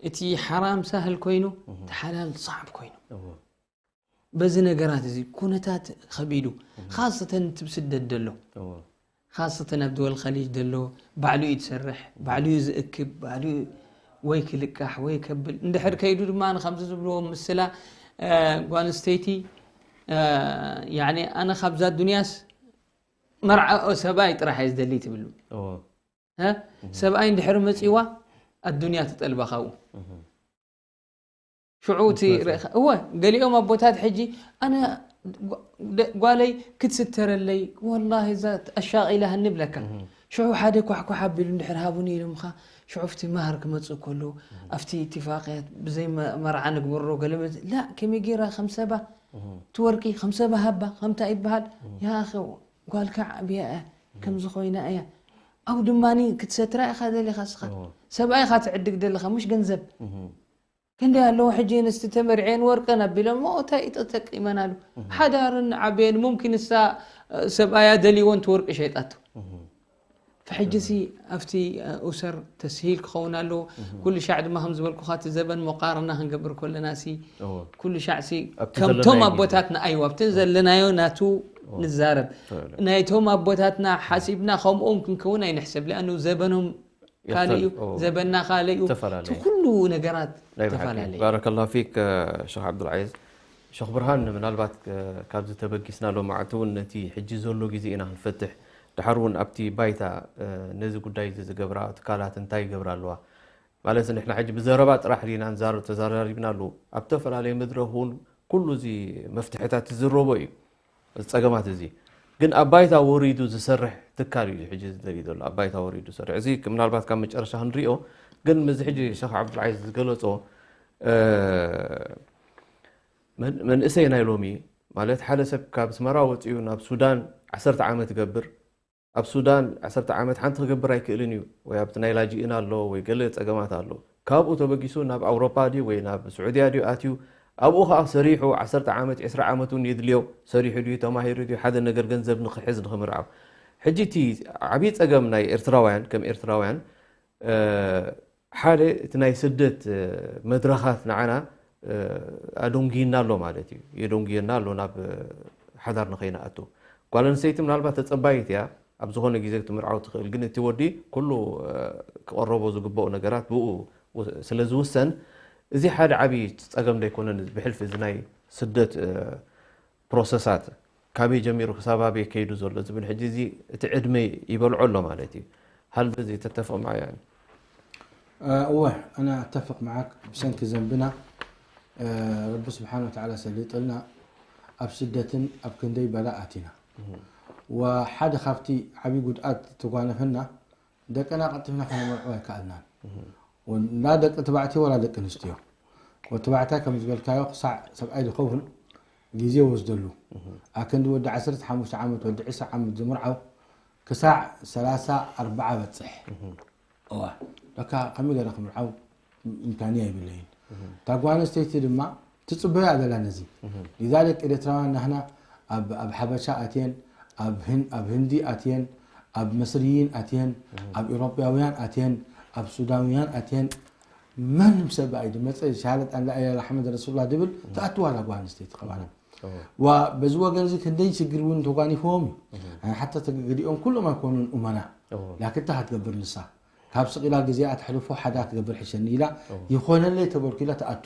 እቲ ሓራም ሳህል ኮይኑ እቲ ሓላል ሳዕብ ኮይኑ እዎ። በዚ ነገራት እዚ ኩነታት ከቢዱ ካሰተን ትብ ስደት ደሎ እዎ። ካሰተን ኣብ ድወል ከሊጅ ደሎ ባዕሉ እዩ ዝሰርሕ ባዕሉ እዩ ዝእክብ ባዕሉ እዩ ወይ ክልቃሕ ወይ ከብል እንድሕር ከይዱ ድማ ንከምዚ ዝብልዎ ምስላ እ፣ ጓል ኣንስተይቲ ያኒ ኣነ ካብዛ ዱንያስ መርዓ ሰብኣይ ጥራሕ እየ ዝደሊ ትብሉ። ሰብኣይ እንድሕር መፂዋ ኣዱንያ ትጠልባ ካብኡ። ሽዑ እቲ ርእኻ እወ፣ ገሊኦም ኣቦታት ሕጂ ኣነ ጓለይ ክትስተረለይ ወላሂ እዛ ኣሻቒላህኒ ብለካ። ሽዑ ሓደ ኳሕኳሕ ኣቢሉ እንድሕር ሃቡኒ ኢሎምኻ ሽዑ ኣብቲ ማህር ክመፅእ ከሎ ኣብቲ ኢትፋቅያት ብዘይ መርዓ ንግበሮ ገለ ላ ከመይ ገይራ ከም ሰባ ትወርቂ ከም ሰባ ሃባ ከምታ ይበሃል። ያኸ ጓልካ ዓብያ እያ ከምዚ ኮይና እያ። ኣው ድማ ክትሰትራ ኢኻ ደሊኻ ስኻ ሰብኣይ ኢኻ ትዕድግ ደለኻ ምሽ ገንዘብ። ክንደይ ኣለዎ ሕጂ ኣንስቲ ተመርዕየን ወርቀን ኣቢሎሞ እንታይ እዩ ተጠቂመናሉ? ሓዳርን ዓብየን ሙምኪን እሳ ሰብኣያ ደልይዎ ንቲ ወርቂ ሸይጣቶ። ፈሕጂ ሲ ኣብቲ ኡሰር ተስሂል ክኸውን ኣለዎ። ኩሉ ሻዕ ድማ ከም ዝበልኩኻ እቲ ዘበን መቃርና ክንገብር ከለና ሲ ኩሉ ሻዕ ሲ ከምቶም ኣቦታትና ኣይዋ ኣብቲ ዘለናዮ ናቱ ንዛረብ ናይቶም ኣቦታትና ሓሲብና ከምኦም ክንከውን ኣይንሕሰብ ሊኣኑ ዘበኖም ካልእ እዩ። ዘበና ካልእ እዩ። እቲ ኩሉ ነገራት ተፈላለዩ። ባረከላሁ ፊክ ሸኽ ዓብዱልዓዚዝ። ሸኽ ብርሃን፣ ምናልባት ካብዚ ተበጊስና ሎማዕቲ እውን ነቲ ሕጂ ዘሎ ግዜ ኢና ክንፈትሕ። ድሓር እውን ኣብቲ ባይታ ነዚ ጉዳይ እዚ ዝገብራ ትካላት እንታይ ይገብራ ኣለዋ ማለት ንሕና ሕጂ ብዘረባ ጥራሕ ዲና ንዛረብ ተዘራሪብና ኣለዉ ኣብ ተፈላለየ መድረኽ እውን ኩሉ እዚ መፍትሕታት ትዝረቦ እዩ። እዚ ጸገማት እዚ ግን ኣብ ባይታ ወሪዱ ዝሰርሕ ትካል እዩ ሕጂ ዝደልዩ ዘሎ ኣብ ባይታ ወሪዱ ዝሰርሕ እዚ ምናልባት ካብ መጨረሻ ክንሪኦ ግን ምዚ ሕጂ ሸኽ ዓብዱልዓዚዝ ዝገለጾ መንእሰይ ናይ ሎሚ ማለት ሓደ ሰብ ካብ ኣስመራ ወጺኡ ናብ ሱዳን ዓሰርተ ዓመት ይገብር ኣብ ሱዳን ዓሰርተ ዓመት ሓንቲ ክገብር ኣይክእልን እዩ ወይ ኣብቲ ናይ ላጅእን ኣሎ ወይ ገለ ጸገማት ኣሎ ካብኡ ተበጊሱ ናብ ኣውሮፓ ድዩ ወይ ናብ ስዑድያ ድዩ ኣትዩ ኣብኡ ከዓ ሰሪሑ ዓሰርተ ዓመት ዕስራ ዓመት እውን የድልዮ ሰሪሑ ድዩ ተማሂሩ ድዩ ሓደ ነገር ገንዘብ ንክሕዝ ንክምርዓው ሕጂ እቲ ዓብዪ ጸገም ናይ ኤርትራውያን ከም ኤርትራውያን ሓደ እቲ ናይ ስደት መድረኻት ንዓና ኣደንጉይና ኣሎ ማለት እዩ የደንጉየና ኣሎ ናብ ሓዳር ንኸይንኣቱ ጓል ኣንስተይቲ ምናልባት ተጸባይት እያ ኣብ ዝኾነ ግዜ ክትምርዓው ትኽእል ግን እቲ ወዲ ኩሉ ክቐረቦ ዝግበኦ ነገራት ብኡ ስለ ዝውሰን እዚ ሓደ ዓብዪ ጸገም ዶ ኣይኮነን ብሕልፊ እዚ ናይ ስደት ፕሮሰሳት ካበይ ጀሚሩ ክሳብ ኣበይ ከይዱ ዘሎ ዝብል ሕጂ እዚ እቲ ዕድመ ይበልዖ ኣሎ ማለት እዩ ሃል በዚ ተተፍቕ ማዓይ እወ ኣነ ኣተፍቕ መዓክ ብሰንኪ ዘንብና ረቢ ስብሓን ወተዓላ ሰሊጥልና ኣብ ስደትን ኣብ ክንደይ በላ ኣቲና ወሓደ ካብቲ ዓብዪ ጉድኣት ተጓነፈና ደቅና ቀልጢፍና ከነመርዖ ኣይከኣልናን ላ ደቂ ተባዕትዮ ወላ ደቂ ኣንስትዮ ወዲ ተባዕታይ ከም ዝበልካዮ ክሳዕ ሰብኣይ ዝኸውን ግዜ ወስደሉ ኣክንዲ ወዲ ዓሰርተ ሓሙሽተ ዓመት ወዲ ዕስራ ዓመት ዝምርዓው ክሳዕ ሰላሳ ኣርብዓ በፅሕ እዋ ለካ ከመይ ገይረ ክምርዓው ኢምካንያ የብለይን እታ ጓል ኣንስተይቲ ድማ ትፅበያ ዘላ ነዚ ሊዛሊክ ኤርትራውያን ናህና ኣብ ኣብ ሓበሻ ኣትየን ኣብ ህን- ኣብ ህንዲ ኣትየን ኣብ መስርይን ኣትየን ኣብ ኤውሮጳውያን ኣትየን ኣብ ሱዳውያን ኣትየን ማንም ሰብ ኣይ ድመፀ ሻሃደት ኣን ላኢላሃ ኢላላ ሓመድ ረሱሉላህ ድብል ትኣትዋ ኣላ ጓል ኣንስተይቲ ከባና ዋ በዚ ወገን እዚ ክንደይ ሽግር እውን ተጓኒፍዎም እዩ ሓታ ተገዲኦም ኩሎም ኣይኮኑን እመና ላክን እንታይ ክትገብር ንሳ ካብ ስቕ ኢላ ግዜኣ ተሕልፎ ሓዳ ክገብር ሕሸኒ ኢላ ይኾነለይ ተበልኩ ኢላ ትኣቱ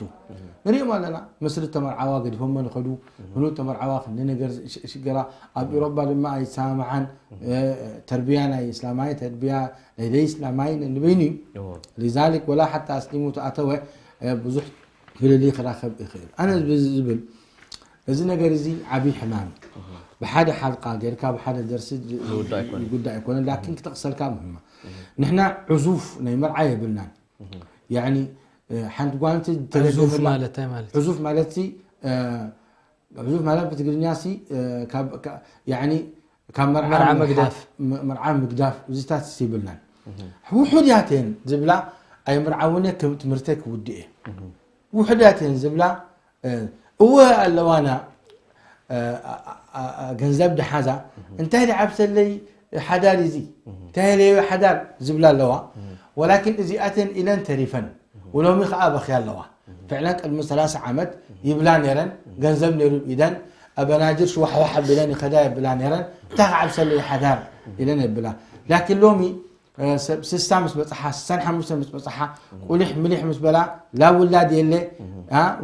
ንሪኦም ኣለና መስሪ ተመርዓዋ ገዲፎሞ ንኸዱ ህኑድ ተመርዓዋ ክንዲ ነገር ሽገራ ኣብ ኢሮባ ድማ ኣይሰማማዓን ተርቢያ ናይ እስላማይ ተርቢያ ናይ ዘይእስላማይ ንበይኑ እዩ ሊዛሊክ ወላ ሓታ ኣስሊሙ ተኣተወ ብዙሕ ፍልልይ ክራኸብ ይኽእል ኣነ ዝብል እዚ ነገር እዚ ዓብዪ ሕማም እዩ። ብሓደ ሓልቃ ጌርካ ብሓደ ደርሲ ዝውዳእ ኣይኮነን። ዝውዳእ ኣይኮነን ላኪን ክጠቕሰልካ ሙሂማ ንሕና ዕዙፍ ናይ መርዓ የብልናን ያኒ ሓንቲ ጓል ኣንስተይቲ ተገደፈላ- ዕዙፍ ማለት እንታይ ማለት እዩ? ዕዙፍ ማለት ሲ ዕዙፍ ማለት ብትግርኛ ሲ ካብ- ካ- ያኒ ካብ መርዓ መርዓ ምርሓቕ፣ ምግዳፍ። ም- መርዓ ምግዳፍ እዚታት ሲ ይብልናን ውሑድ ያተን ዝብላ ኣይምርዓውን እየ ክም- ትምህርተይ ክውድእ እየ ውሑዳት እየን ዝብላ እወ ኣለዋና ገንዘብ ድሓዛ እንታይ ድዓብሰለይ ሓዳር እዚ እንታይ ለዮ ሓዳር ዝብላ ኣለዋ ወላኪን እዚኣተን ኢለን ተሪፈን ወሎሚ ከዓ በኽያ ኣለዋ ፍዕለን ቅድሚ ሰላሳ ዓመት ይብላ ነይረን ገንዘብ ነይሩ ኢደን ኣበናጅር ሽዋሕዋሕ ኣቢለን ይኸዳ የብላ ነይረን እንታይ ክዓብሰለይ ሓዳር ኢለን የብላ ላኪን ሎሚ ስሳ ምስ በፅሓ ስሳን ሓሙሽተ ምስ በፅሓ ቁሊሕ ምሊሕ ምስ በላ ላ ውላድ የለ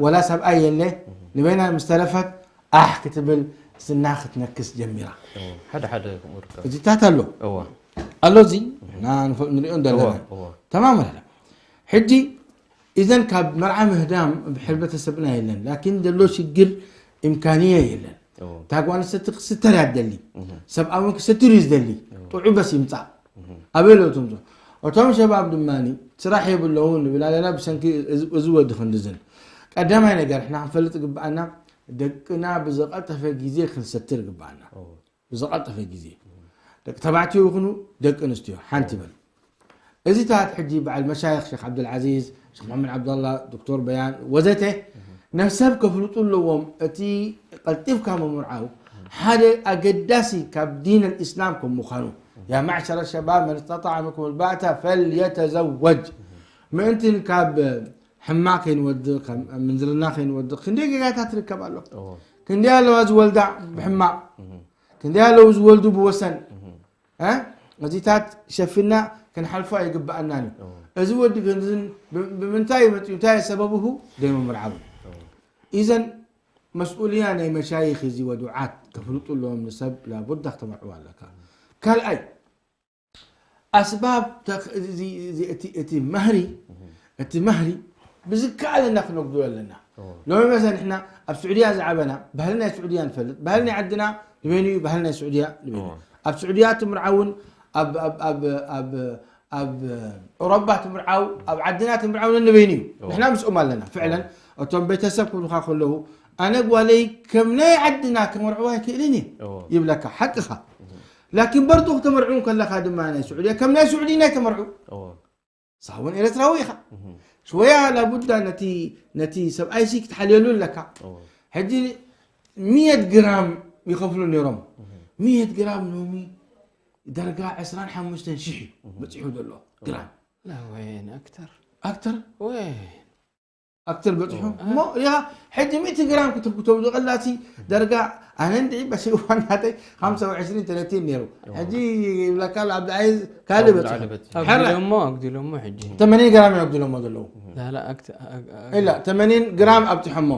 ወላ ሰብኣይ የለ ንበይና ምስ ተረፈት ኣሕ ክትብል ስና ክትነክስ ጀሚራ። ሓደ ሓደ ከምኡ ርከብ እዚታት ኣሎ እዋ ኣሎ እዚ ንፈልጥ ንሪኦ እዋ ዘለና እዋ ተማም ኣለ ሕጂ እዘን ካብ መርዓ ምህዳም ብሕልበተሰብና የለን ላኪን ዘሎ ሽግር ኢምካንያ የለን እዋ እታ ጓል ኣንስተይቲ ክስተር እያ ትደሊ ሰብኣይ እውን ክሰትር እዩ ዝደሊ ጥዑ በስ ይምፃእ ኣበይ ለእቶም እቶም ሸባብ ድማ ስራሕ የብለውን ንብል ኣለና ብሰንኪ እዚ ወዲ ክንድዝን ቀዳማይ ነገር ንሕና ክንፈልጥ ግብኣና ደቅና ብዝቐልጠፈ ግዜ ክንሰትር ግብኣና ብዝቐልጠፈ ግዜ ደቂ ተባዕትዮ ይኹኑ ደቂ ኣንስትዮ ሓንቲ በል እዚታት ሕጂ በዓል መሻይኽ ሸክ ዓብዱልዓዚዝ ሸክ መሐመድ ዓብዱላ ዶክተር በያን ወዘተ ነሰብ ከፍልጡ ኣለዎም እቲ ቀልጢፍካ ምምርዓው ሓደ ኣገዳሲ ካብ ዲን ኣልእስላም ከም ምዃኑ ያ ማዕሸረ ሸባብ መን ስተጣዕ ምንኩም ልባእታ ፈልየተዘወጅ ምእንትን ካብ ሕማቕ ከይንወድቕ ካብ ምንዝርና ከይንወድቕ ክንደይ ጌጋታት ትርከብ ኣሎ ክንደይ ኣለዋ ዝወልዳ ብሕማቕ ክንደይ ኣለዉ ዝወልዱ ብወሰን እ? እዚታት ሸፊና ክንሓልፎ ኣይግብኣናን እዩ እዚ ወዲ ግን ብ- ብምንታይ እዩ መፅኡ እንታይ እዩ ሰበብሁ ደይምምርዓቡ ኢዘን መስኡልያ ናይ መሻይኽ እዚ ወዱዓት ከፍልጡ ኣለዎም ንሰብ ላቡዳ ክተመርዕዋ ኣለካ ካልኣይ ኣስባብ ተኽ- እዚ- እዚ- እቲ- እቲ መህሪ እቲ መህሪ ብዝከኣለና ክነጉድሎ ኣለና ሎሚ መሰ ንሕና ኣብ ስዑድያ ዝዓበና ባህሊ ናይ ስዑድያ ንፈልጥ ባህሊ ናይ ዓድና ንበይኑ እዩ ባህሊ ናይ ስዑድያ ንበይኑ ኣብ ስዑድያ ትምርዓውን ኣብ- ኣብ- ኣብ- ኣብ- ኣብ ኦሮባ ትምርዓው ኣብ ዓድና ትምርዓው ነንበይኑ እዩ ንሕና ምስኦም ኣለና ፍዕለን እቶም ቤተሰብ ክብሉካ ከለዉ ኣነ ጓለይ ከም ናይ ዓድና ክመርዕዋ ኣይክእልን እየ ይብለካ ሓቅኻ ላኪን በርዶ ክተመርዑ ከለካ ድማ ናይ ስዑድያ ከም ናይ ስዑዲ ናይ ተመርዑ ሳውን ኤርትራዊ ኢኻ ሽወያ ላቡዳ ነቲ ነቲ ሰብኣይሲ ክትሓልየሉ ኣለካ ሕጂ ሚየት ግራም ይኸፍሉ ነይሮም ሚየት ግራም ሎሚ ደርጋ ዕስራን ሓሙሽተን ሽሕ እዩ በፂሑ ዘሎ ግራም لا وين اكثر ኣክተር وين ኣክተር በፂሑ እሞ ያ ሕጂ ሚእቲ ግራም ክትብኩተው ዝቐላሲ ደርጋ ኣነ እንድዒ በሽዋናተይ ሓምሳ ወዕስሪን ተለቲን ነይሩ ሕጂ ይብለካ ኣሎ ዓብዲ ዓይዝ ካልእ በፂሑ ሕረ اقدلهم اقدلهم حجي ተመኒን ግራም እዮም ኣብዲሎሞ ዘለዉ لا لا اكثر ኢላ ተመኒን ግራም ኣብፂሖሞ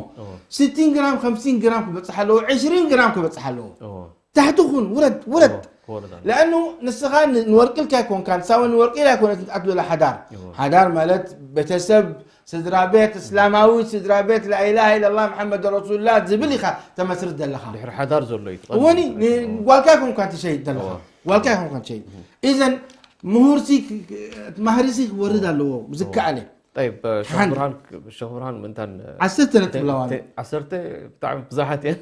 ስቲን ግራም ከምሲን ግራም ክበፅሕ ኣለዎ ዕስሪን ግራም ክበፅሕ ኣለዎ ታሕቲ ኩን ውረድ ውረድ ክወርድ ኣሎ ለኣኑ ንስኻ ንወርቂ ኢልካ ኣይኮንካን ሳወ ንወርቂ ኢላ ኣይኮነት ንትኣት ዶላ ሓዳር ሓዳር ማለት ቤተሰብ ስድራ ቤት እስላማዊ ስድራ ቤት ላኢላሃ ኢለላ መሓመድ ረሱሉላ ዝብል ኢኻ ተመስርት ዘለኻ ድሕሪ ሓዳር ዘሎ እዩ እወኒ ጓልካ ይኮንካ ትሸይድ ዘለኻ ጓልካ ይኮንካ ትሸይድ ኢዘን ምሁርሲ ማህሪሲ ክወርድ ኣለዎ ዝከኣለ طيب ሸኽ ሓን- ብርሃን ሸኽ ብርሃን ምእንታን ዓሰርተ ነጥብ ለዋኒ ዓሰርተ ብጣዕሚ ብዙሓት እየን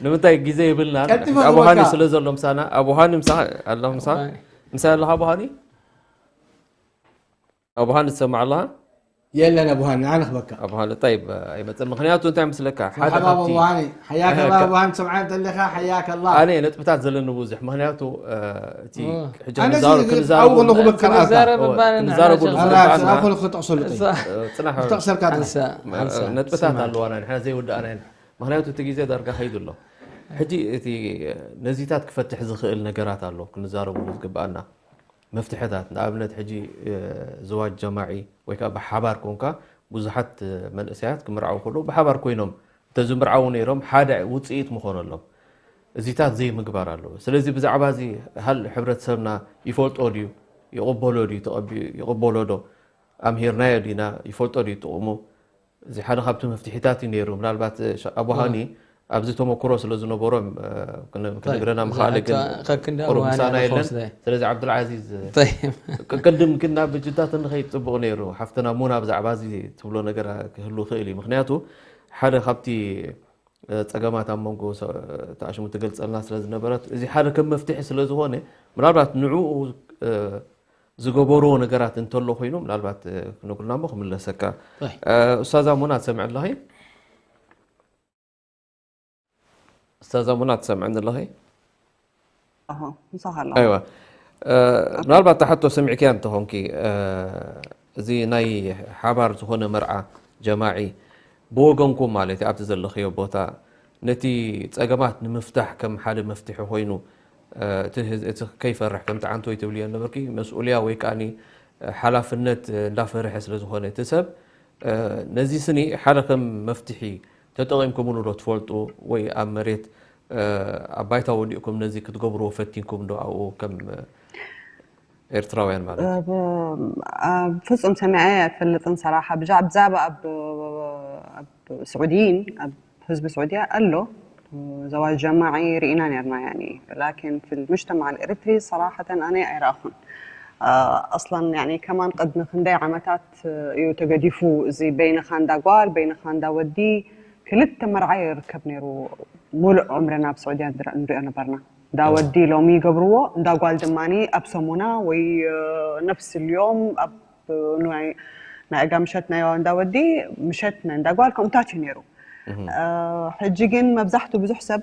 ንምንታይ ግዜ ይብልና ቀልጢፈ ኣቡሃኒ ዝበካ። ስለ ዘሎ ምሳና ኣቡሃኒ ምሳ ኣሎ ምሳ ምሳ ኣለኻ ኣቡሃኒ ኣቡሃኒ ትሰማዕ ኣለኻ የለን ኣቡሃኒ ኣነ ክበካ ኣቡሃኒ طيب ኣይመፅእ ምክንያቱ እንታይ ምስለካ ሓደ ሓባ ካብቲ ኣቡሃኒ ሓያከ እህ፣ ኣላ ኣቡሃኒ ትሰምዓኒ ተለኻ ሓያከ ኣላ ኣነ ነጥብታት ዘለኒ ብዙሕ ምክንያቱ እቲ ሕጂ ኣነ ክንዛረ- ሲ- ክንዛረቡ- ኣብኡ ከለኹ በቃ ክንዛረቡ- ኣታ። ክንዛረብ እባ ክንዛረቡ ንሕና ዝግባኣና ኣላ ክልክ ክጠቕሰሉ ጠይቅ እዛ- ክጠቕሰልካ ኣታ። ሓንሳ- ሓንሳ ነጥብታት ስማዕ። ኣለዋና ንሕና ዘይወዳእና ኢና ምክንያቱ እቲ ግዜ ዳርጋ ከይዱ ኣሎ ሕጂ እቲ ነዚታት ክፈትሕ ዝኽእል ነገራት ኣሎ ክንዛረቡ ዝግባኣና መፍትሕታት ንኣብነት ሕጂ ዝዋጅ ጀማዒ ወይ ከዓ ብሓባር ኮንካ ብዙሓት መንእሰያት ክምርዓው ከለዉ ብሓባር ኮይኖም እንተዝምርዓው ነይሮም ሓደ ውፅኢት ምኾነሎም እዚታት ዘይምግባር ኣለዎ ስለዚ ብዛዕባ እዚ ሃል ሕብረተሰብና ይፈልጦ ድዩ ይቕበሎ ድዩ ይቕበሎ ዶ ኣምሂርናዮ ዲና ይፈልጦ ድዩ ጥቕሙ እዚ ሓደ ካብቲ መፍትሒታት እዩ ነይሩ ምናልባት ኣቡሃኒ ኣብዚ ተመክሮ ስለ ዝነበሮም ክንግረና ምኽኣለ ግን ቁሩብ ምሳና የለን ስለዚ ዓብዱልዓዚዝ ቅድም ግን ናብ ጅዳ ተንኸይድ ፅቡቕ ነይሩ ሓፍትና ሙና ብዛዕባ እዚ ትብሎ ነገር ክህሉ ይኽእል እዩ ምክንያቱ ሓደ ካብቲ ፀገማት ኣብ መንጎ ተኣሽሙ ትገልፀልና ስለ ዝነበረት እዚ ሓደ ከም መፍትሒ ስለ ዝኾነ ምናልባት ንዕኡ ዝገበርዎ ነገራት እንተሎ ኮይኑ ምናልባት ክነግሩና እሞ ክምለሰካ ኡስታዛ ሙና ትሰምዕ ኣለኺ ኡስታዛ ሙና ትሰምዕኒ ኣለኺ ምሳኻ ኣለኹ ኣይዋ ምናልባት ተሓቶ ሰሚዕክያ እንተኾንኪ እዚ ናይ ሓባር ዝኾነ መርዓ ጀማዒ ብወገንኩም ማለት እዩ ኣብቲ ዘለኽዮ ቦታ ነቲ ፀገማት ንምፍታሕ ከም ሓደ መፍትሒ ኮይኑ እቲ ህዝ- እቲ ከይፈርሕ ከምቲ ዓንተወይ ትብልዮ ነበርኪ መስኡልያ ወይ ከዓኒ ሓላፍነት እንዳፈርሐ ስለ ዝኾነ እቲ ሰብ ነዚ ስኒ ሓደ ከም መፍትሒ ተጠቒምኩምሉ ዶ ትፈልጡ? ወይ ኣብ መሬት ኣብ ባይታ ወዲእኩም ነዚ ክትገብርዎ ፈቲንኩም ዶ ኣብኡ ከም ኤርትራውያን ማለት? ፍጹም ሰሚዐ ኣይፈልጥን ሰራሓ። ብዛዕባ ኣብ ስዑዲይን ኣብ ህዝቢ ስዑድያ ኣሎ ዘዋጅ ጀማዒ ርኢና ነርና። ላኪን ፊ ልሙጅተማዕ ልኤሪትሪ ሰራሓተን ኣነ ኣይረኣኹን። ኣስላን ከማን ቅድሚ ክንደይ ዓመታት እዩ ተገዲፉ። እዚ በይንኻ እንዳ ጓል በይንኻ እንዳ ወዲ ክልተ መርዓ ይርከብ ነይሩ። ሙሉእ ዕምርና ኣብ ስዑድያ ንሪኦ ነበርና። እንዳ ወዲ ሎሚ ይገብርዎ፣ እንዳ ጓል ድማ ኣብ ሰሙና ወይ ነፍስ ልዮም ኣብ ናይ ኣጋ ምሸት ናይ እንዳ ወዲ ምሸት ናይ እንዳ ጓል ከምኡታት እዩ ነይሩ። ሕጂ ግን መብዛሕቱ ብዙሕ ሰብ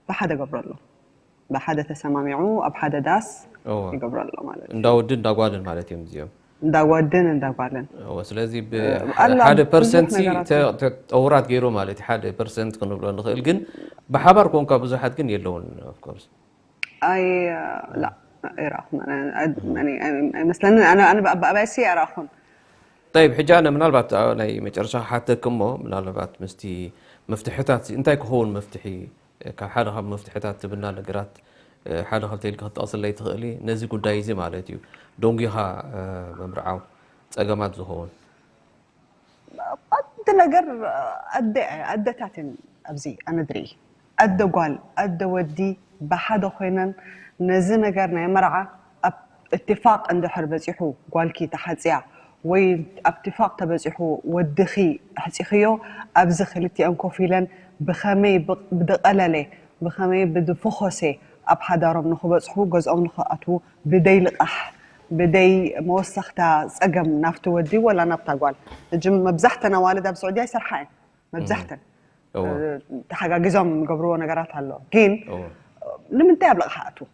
ብሓደ ገብሮ ኣሎ። ብሓደ ተሰማሚዑ ኣብ ሓደ ዳስ ይገብሮ ኣሎ ማለት እዩ። እንዳ ወድን እንዳ ጓልን ማለት እዮም እዚኦም። እንዳ ወድን እንዳ ጓልን። ስለዚ ሓደ ፐርሰንት ጠውራት ገይሩ ማለት ሓደ ፐርሰንት ክንብሎ ንኽእል፣ ግን ብሓባር ኮንካ ብዙሓት ግን የለውን። ኦፍኮርስ ኣይ ላ ኣይረኣኹን ኣይመስለንን። ኣባይ ሲ ኣይረኣኹን። ጠይብ፣ ሕጂ ኣነ ምናልባት ናይ መጨረሻ ክሓተክ እሞ ምናልባት ምስቲ መፍትሕታት እንታይ ክኸውን መፍትሒ ካብ ሓደ ካብ መፍትሕታት ትብልና ነገራት ሓደ ክልተ ኢልካ ክትጠቕስለይ ትኽእሊ? ነዚ ጉዳይ እዚ ማለት እዩ ደንጒኻ ምምርዓው ጸገማት ዝኸውን። ኣቲ ነገር ኣደ ኣደታትን ኣብዚ ኣነ ድርኢ ኣደ ጓል ኣደ ወዲ ብሓደ ኮይነን ነዚ ነገር ናይ መርዓ ኣብ እትፋቅ እንድሕር በፂሑ ጓልኪ ተሓፅያ ወይ ኣብ ትፋቅ ተበፂሑ ወድኺ ኣሕፂኽዮ ኣብዚ ክልቲኦም ኮፍ ኢለን ብኸመይ ብደቐለለ ብኸመይ ብድፈኾሰ ኣብ ሓዳሮም ንኽበፅሑ ገዝኦም ንኽኣትዉ ብደይ ልቓሕ ብደይ መወሰኽታ ፀገም ናብቲ ወዲ ወላ ናብታ ጓል። ሕጂ መብዛሕተን ኣዋልድ ኣብ ስዑድያ ይሰርሓ እየን መብዛሕተን ተሓጋጊዞም ዝገብርዎ ነገራት ኣሎ። ግን ንምንታይ ኣብ ልቓሕ ኣትዉ?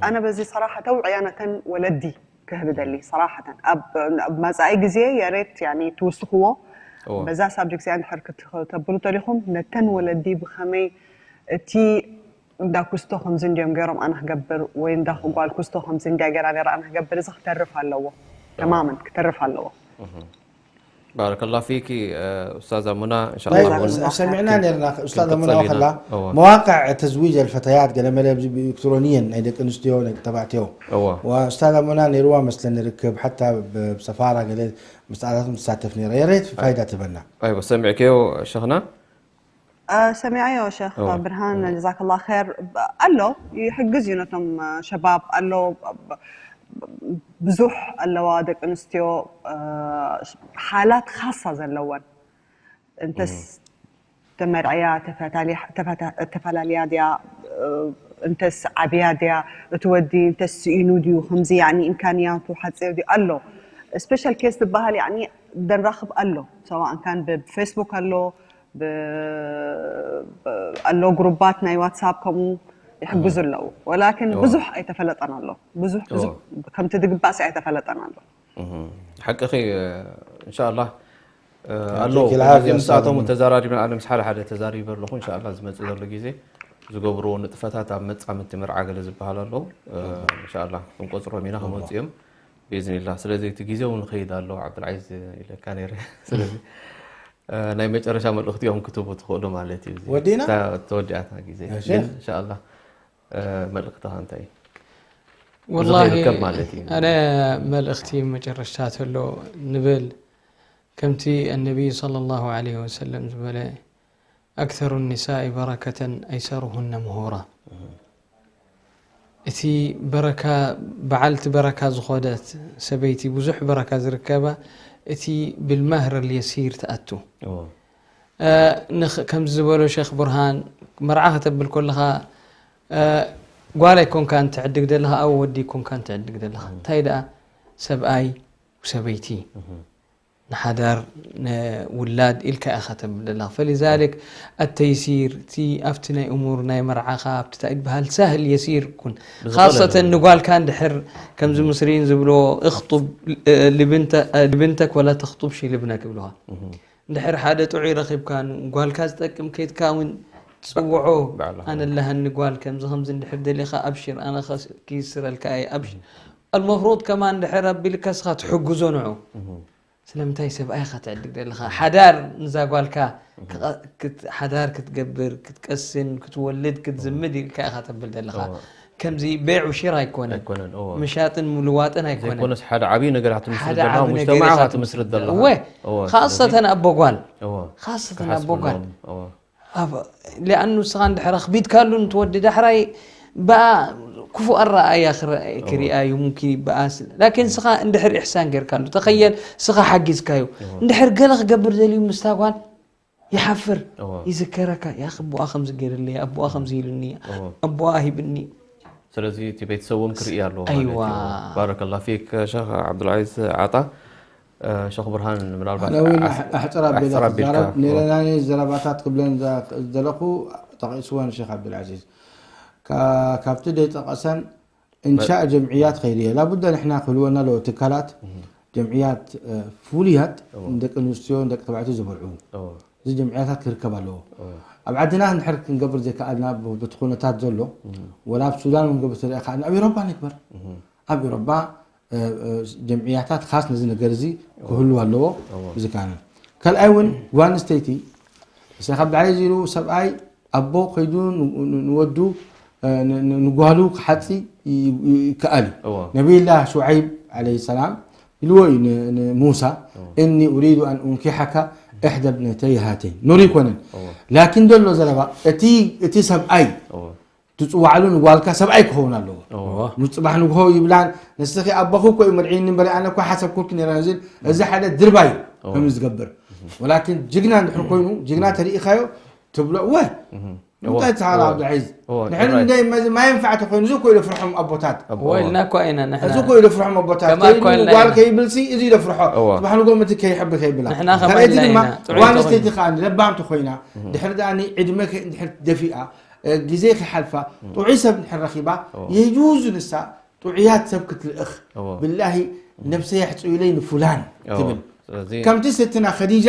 ኣነ በዚ ሰራሓ ተውዕያ ነተን ወለዲ ክህብ ደሊ ሰራሓተን ኣብ መጻኢ ግዜ የሬት ትውስኽዎ በዛ ሳብጀክት እዚኣ እንድሕር ክትብሉ ተሊኹም ነተን ወለዲ ብኸመይ እቲ እንዳ ኩስቶ ከምዚ እንዲዮም ገይሮም ኣነ ክገብር ወይ እንዳ ጓል ኩስቶ ከምዚ እንዲያ ገይራ ነይራ ኣነ ክገብር እዚ ክተርፍ ኣለዎ። ተማመን ክተርፍ ኣለዎ። ባረከላ ፊኪ ኡስታዛ ሙና። እንሻላ ሰሚዕና ነርና ኡስታዛ ሙና ከላ መዋቅዕ ተዝዊጅ ኣልፈታያት ገለመለ ብዚ ብኤሌክትሮኒየን ናይ ደቂ ኣንስትዮ ናይ ተባዕትዮ ኡስታዛ ሙና ነይርዋ መስለ ንርክብ ሓታ ብሰፋራ ገለ ምስኣታት ምሳተፍ ነይረ የሬት ፋይዳ ትበና። ሰሚዕክዮ ሸኽና? ሰሚዐዮ ሸኽ ብርሃን ጀዛከላ ኸር ኣሎ ይሕግዝ እዩ ነቶም ሸባብ ኣሎ ብዙሕ ኣለዋ ደቂ ኣንስትዮ ሓላት ካሳ ዘለወን እንተስ ተመርዕያ ተፈላልያ ድያ እንተስ ዓብያ ድያ እቲ ወዲ እንተስ ስኢኑ ድዩ ከምዚ ያኒ ኢምካንያቱ ሓፂር ድዩ ኣሎ ስፔሻል ኬስ ዝበሃል ያኒ ደንራኽብ ኣሎ ሰዋእ እንካን ብፌስቡክ ኣሎ ኣሎ ግሩባት ናይ ዋትሳፕ ከምኡ ይሕግዙ ኣለዉ ወላኪን ብዙሕ ኣይተፈለጠን ኣሎ ብዙሕ ብዙሕ ከምቲ ዝግባእሲ ኣይተፈለጠን ኣሎ ሓቅኺ እንሻላ ኣሎ ግዜ ምስኣቶም ተዛራሪብና ኣነ ምስ ሓደ ሓደ ተዛሪበ ኣለኹ እንሻላ ዝመፅእ ዘሎ ግዜ ዝገብርዎ ንጥፈታት ኣብ መፃምድቲ መርዓ ገለ ዝበሃል ኣለዉ እንሻላ ክንቆፅሮም ኢና ክመፁ እዮም ብኢዝኒላ ስለዚ እቲ ግዜ እውን ይኸይድ ኣሎ ዓብዱልዓዚዝ ኢለካ ነይረ ስለዚ ናይ መጨረሻ መልእኽቲ እዮም ክትህቡ ትኽእሉ ማለት እዩ። ወዲእና ተወዲኣትና ግዜ ግን እንሻላ መልእኽትኻ እንታይ እዩ? ወላሂ ኣነ መልእኽቲ መጨረሽታ ተሎ ንብል ከምቲ ኣነቢይ صلى الله عليه وسلم ዝበለ أكثر النساء بركة أيسرهن مهورا እቲ በረካ በዓልቲ በረካ ዝኾደት ሰበይቲ ብዙሕ በረካ ዝርከባ እቲ بالمهر اليسير ትኣቱ ከምዚ ዝበሎ ሸክ ቡርሃን መርዓ ከተብል ከለኻ ጓል ኣይኮንካን ትዕድግ ዘለኻ ኣብ ወዲ ኣይኮንካን ትዕድግ ዘለኻ እንታይ ደኣ ሰብኣይ ሰበይቲ ንሓዳር ንውላድ ኢልካ ኢኻ ተብል ዘለኻ فلذلك التيسير እቲ ኣብቲ ናይ እሙር ናይ መርዓኻ ኣብቲ እንታይ ይበሃል سهل يسير ኩን خاصة ንጓልካ እንድሕር ከምዚ ምስሪን ዝብሎ اخطب لبنتك ولا تخطبش لابنك ይብልኻ እንድሕር ሓደ ጥዑይ ረኺብካ ጓልካ ዝጠቅም ከይድካ እውን ፅውዖ ኣነ ኣለሃኒ ጓል ከምዚ ከምዚ እንድሕር ደሊኻ ኣብሽር ኣነ ክይስረልካ እየ ኣብሽር المفروض كمان እንድሕር ኣቢልካ ስኻ ትሕግዞ ንዑ ስለምንታይ ሰብኣይ ኢኻ ትዕድግ ዘለኻ? ሓዳር ንዛ ጓልካ ክቐ-፣ ክት-፣ ሓዳር ክትገብር፣ ክትቀስን፣ ክትወልድ፣ ክትዝምድ ኢልካ ኢኻ ተብል ዘለኻ። ከምዚ ቤዕ ሽራ ኣይኮነን። ኣይኮነን፣ እወ። ምሻጥን ምልዋጥን ኣይኮነን። ዘይኮነስ ሓደ ዓብዪ ነገር እያ ትምስርት ሓደ ዘለኻ፣ ዓቢ ሙጅተማዕ ነገር እያ ኢኻ ትምስርት ትምስርት ዘለኻ። እወ። እወ፣ ስለዚ ኻሰተን ኣቦ ጓል። እወ። ኻሰተን ኣቦ ጓል። ክሓስበሎም፣ እወ። ኣብ-፣ ሊኣኑ ንስኻ እንድሕር ኣኽቢድካሉ ንትወዲ ዳሕራይ ብኣ ክፉእ ኣረኣእያ ክረ-፣ ክሪኣ እዩ ሙምኪን ይበኣስ። ላኪን ንስኻ እንድሕር ኢሕሳን ጌርካሉ፣ ተኸየል ንስኻ ሓጊዝካዩ። እወ። እንድሕር ገለ ክገብር ደልዩ ምስታ ጓል ይሓፍር፣ እወ። ይዝከረካ፣ "ያኽ ኣቦኣ ከምዚ ገይርለይ፣ ኣቦኣ ከምዚ ኢሉኒ፣ እወ። ኣቦኣ ሂብኒ." ስለዚ እቲ ቤተሰብ እውን ክርኢ ኣለዎ ማለት እዩ። ኣይዋ። ባረከላ ፊክ ሸኽ ዓብዱልዓዚዝ ዓጣ። እ፣ ሸኽ ብርሃን ምናልባት ኣነ እውን ኣሕ-፣ ኣሕ-፣ ኣሕፅር ኣቢለ ኣሕፅር ኣቢልካ። ክዛረብ እወ። ነይረ። ናይ ዘረባታት ክብለን ዘ-፣ ዘለኹ ጠቒስወን ሸኽ ዓብዱልዓዚዝ። ካ-፣ ካብቲ ደይጠቐሰን እንሻእ ጀምዕያት ኸይድየ። ላቡዳ ንሕና ክህልወና ኣለዎ ትካላት፣ እህ። ጀምዕያት፣ እ፣ ፍሉያት እዎ። ንደቂ ኣንስትዮ፣ ንደቂ ተባዕትዮ ዝመርዑ። እዎ። እዚ ጀምዕያታት ክርከብ ኣለዎ። እዎ። ኣብ ዓድና እንድሕር ክንገብር ዘይከኣልና ብ-፣ በቲ ኩነታት ዘሎ፣ እህ። ወላ ኣብ ሱዳን እውን ገብር ተሪኣ ከኣልና ኣብ ኤውሮጳ ንግበር። እህ። ኣብ ኤውሮጳ፣ እ፣ እ፣ ጀምዕያታት ኻስ ነዚ ነገር እዚ እዎ። ክህሉ ኣለዎ። እዎ። እዚ ካነ። ካልኣይ እውን ጓል ኣንስተይቲ፣ ሸኽ ዓብዱልዓዚዝ ኢሉ ሰብኣይ ኣቦ ከይዱ ን-፣ ን-፣ ንወዱ፣ እ፣ ን-፣ ን-፣ ንጓሉ ክሓጺ ይ-፣ ይ-፣ ይከኣል እዩ። እዎ። ነቢይላህ ሹዓይብ ዓለይሂ ሰላም ኢልዎ እዩ ን-፣ ንሙሳ፣ እዎ። "እኒ ኡሪዱ ኣን ኡንኪሓካ ኢሕዳ ብነተይ ሃተይን." ኑር ይኮነን። እዎ። ላኪን ዘሎ ዘረባ፣ እቲ፣ እቲ ሰብኣይ እዎ። ትጽዋዕሉ ንጓልካ ሰብኣይ ክኸውን ኣለዎ። እዎ። ምስ ጽባሕ ንግሆ ይብላን፣ "ንስኺ ኣቦኺ እኮ እዩ መርዒኒ እምበር ኣነ እኮ ሓሰብኩልኪ ነይረ" ዝብል፣ እዚ ሓደ ድርባይ እዩ እዎ። ከምዚ ዝገብር። ወላኪን ጅግና እንድሕር ኮይኑ፣ ጅግና ተሪኢኻዮ፣ ትብሎ፣ "እወ፣ እህ። እንታይ እወ፣ ትበሃል እወ። ኣብዱልዓዚዝ?" እወ፣ ንሕና right። እንደ መዚ-፣ ማይ ንፋዕ ተኾይኑ፣ እዚ እኮ እዩ ዘፍርሖም ኣቦታት። እወ። እወ፣ ኢልና እኮ ኢና ንሕና። እዚ እኮ እዩ ዘፍርሖም ኣቦታት። ከማ እኮ ከይዱ ኢልና ጓል ኢና። ከይብልሲ፣ እዚ እዩ ዘፍርሖ። እወ። ጽባሕ ንጎ ምት ከይሕቢ ከይብላ። ንሕና ከማ ካልኣይቲ ኢልና ድማ፣ ኢና። ጥዑይ ጓል ተኾይኑ። ኣንስተይቲ ከኣ ለባም ተኾይና፣ እህ። ድሕሪ ደኣ ዕድመ ከ-፣ ድሕሪ ደፊኣ፣ እ፣ ግዜ ከይሓልፋ፣ እህ። ጥዑይ ሰብ እንድሕር ረኺባ፣ እወ። የጁዙ ንሳ ጥዑያት ሰብ ክትልእኽ። እወ። ብላሂ፣ ነብሰይ ኣሕጽዩለይ ንፉላን እወ። ትብል። ስለዚ ከምቲ ስትና ኸዲጃ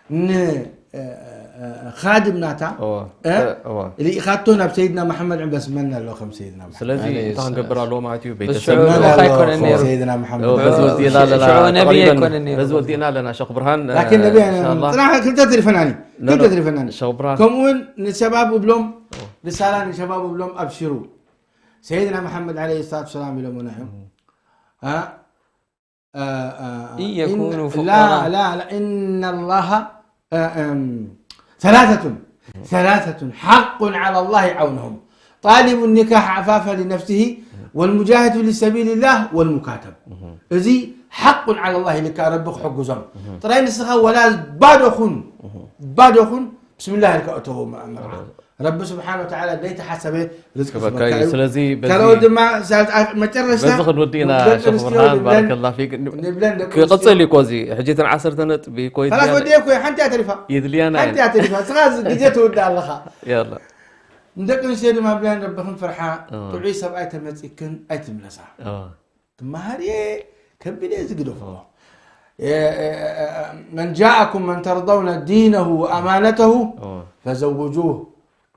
ን-፣ እ፣ እ፣ ኻድም ናታ፣ እወ። እ፣ እወ። ልኢኻቶ ናብ ሰይድና መሓመድ ዕምበስ መን ኣሎ ከም ሰይድና መሓመድ? ስለዚ ዓለይሂ እንታይ ክንገብር ሰላም። ኣለዎ ማለት እዩ? በዚ ቤተሰብ ሽዑ መን ልኡኽ ኣሎ ኣይኮነን ከም ነይሩ። ሰይድና መሓመድ? እወ፣ በዚ ወዲእና ኣለና። ሽዑ ነብይ ተቐሪበን። ኣይኮነን ነይሩ። በዚ ወዲእና ኣለና። ሸኽ ብርሃን፣ ላኪን እ፣ ነብይ ኣይነ-፣ ኢንሻኣላህ። ጥራሕ ክልተ ተሪፈናኒ። ኖ፣ ኖ። ክልተ ተሪፈናኒ። ሸኽ ብርሃን። ከምኡ እውን ንሸባብ እብሎም፣ እወ። ንሳላ ንሸባብ እብሎም ኣብሽሩ። ሰይድና መሓመድ ዓለይሂ ሰላቱ ሰላም ኢሎምና እዮም። እም። እ፣ እ፣ እ፣ እ፣ إن يكونوا إن، فقراء. لا، لا، لا، إن الله، እ፣ እም፣ ثلاثة، ثلاثة حق على الله عونهم. طالب النكاح عفافا لنفسه، والمجاهد في سبيل الله، والمكاتب. እዚ حق على الله ኢልካ ረቢ ክሕግዞም። ጥራይ ንስኻ ወላ ባዶ ኩን፣ ባዶ ኩን፣ ብስምላህ ኢልካ እተዎ መ-፣ መርዓ። ረቢ ስብሓን ወተዓላ ዘይተሓሰበ ርዝቂ ክበካ ክህበካ እዩ። እዩ። ስለዚ በዚ ካልኦት ድማ ሳልጣ-፣ መጨረሽታ በዚ ክንወድእ ኢና፣ ደቂ ሸኽ ኣንስትዮ ብርሃን፣ ንብለን፣ ባረከላ ፊክ። ንብለን ደቂ ክቕጽል ኣንስትዮ። እዩ እኮ እዚ። ሕጂ እተን ዓሰርተ ነጥቢ ኮይት ካላስ እያ። ወዲኤ እኮ እየ፣ ሓንቲ እያ ተሪፋ። የድልያና ሓንቲ እየን። እያ ተሪፋ። ንስኻ እዚ ግዜ ትውድእ ኣለኻ። ያላ። ንደቂ ኣንስትዮ ድማ ብለን ረብኽን ፍርሓ፣ እዎ። ጥዑይ ሰብኣይ ተመጺክን ኣይትምለሳ። እዎ። ትመሃር እየ፣ ከቢድ እየ ዝግደፎ። እዎ። እ፣ እ፣ እ፣ እ፣ من جاءكم من ترضون دينه وأمانته እዎ። فزوجوه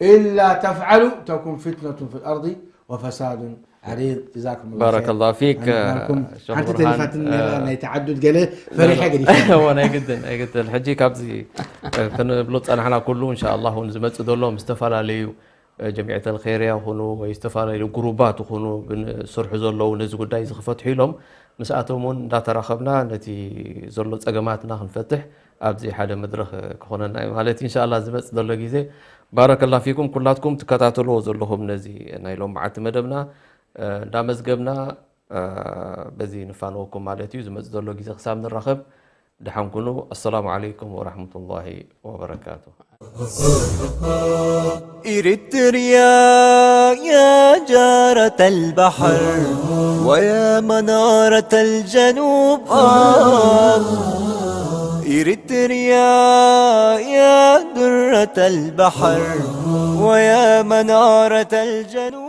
إلا تفعلوا تكن فتنة في الأرض وفساد عريض. جزاكم الله خير. ባረከላሁ ፊክ፣ ኣነ ምዃንኩም ሸኽ ሓንቲ ብርሃን፣ ተሪፋትኒ ነይራ፣ እ፣ ናይ ተዓዱድ ገለ ፈሪሐ ገዲፈ። እዎ፣ ናይ ግድን፣ ናይ ግድን። ሕጂ ካብዚ፣ እ፣ ክንብሎ ዝጸናሕና ኩሉ፣ እንሻኣላህ፣ እውን ዝመጽእ ዘሎ ምስ ዝተፈላለዩ፣ እ፣ ጀምዕየተል ኸይርያ ይኹኑ ወይ ዝተፈላለዩ ጉሩባት ይኹኑ ብን-፣ ዝሰርሑ ዘለዉ ነዚ ጉዳይ እዚ ክፈትሑ ኢሎም ምስኣቶም እውን እንዳተራኸብና ነቲ ዘሎ ጸገማትና ክንፈትሕ ኣብዚ ሓደ መድረኽ ክኾነና እዩ ማለት እዩ። እንሻኣላህ ዝመጽእ ዘሎ ግዜ ባረከላ ፊኩም ኩላትኩም ትከታተልዎ ዘለኹም ነዚ ናይ ሎማዓንቲ መደብና፣ እ፣ እንዳመዝገብና፣ እ፣ በዚ ንፋነወኩም ማለት እዩ። ዝመጽእ ዘሎ ግዜ ክሳብ ንራኸብ ደሓን ኩኑ። ኣሰላሙ ዓለይኩም ወራሕመቱላሂ ወበረካቱ። إريتريا يا جارة البحر ويا منارة الجنوب، آه. إريتريا يا درة البحر ويا منارة الجنوب.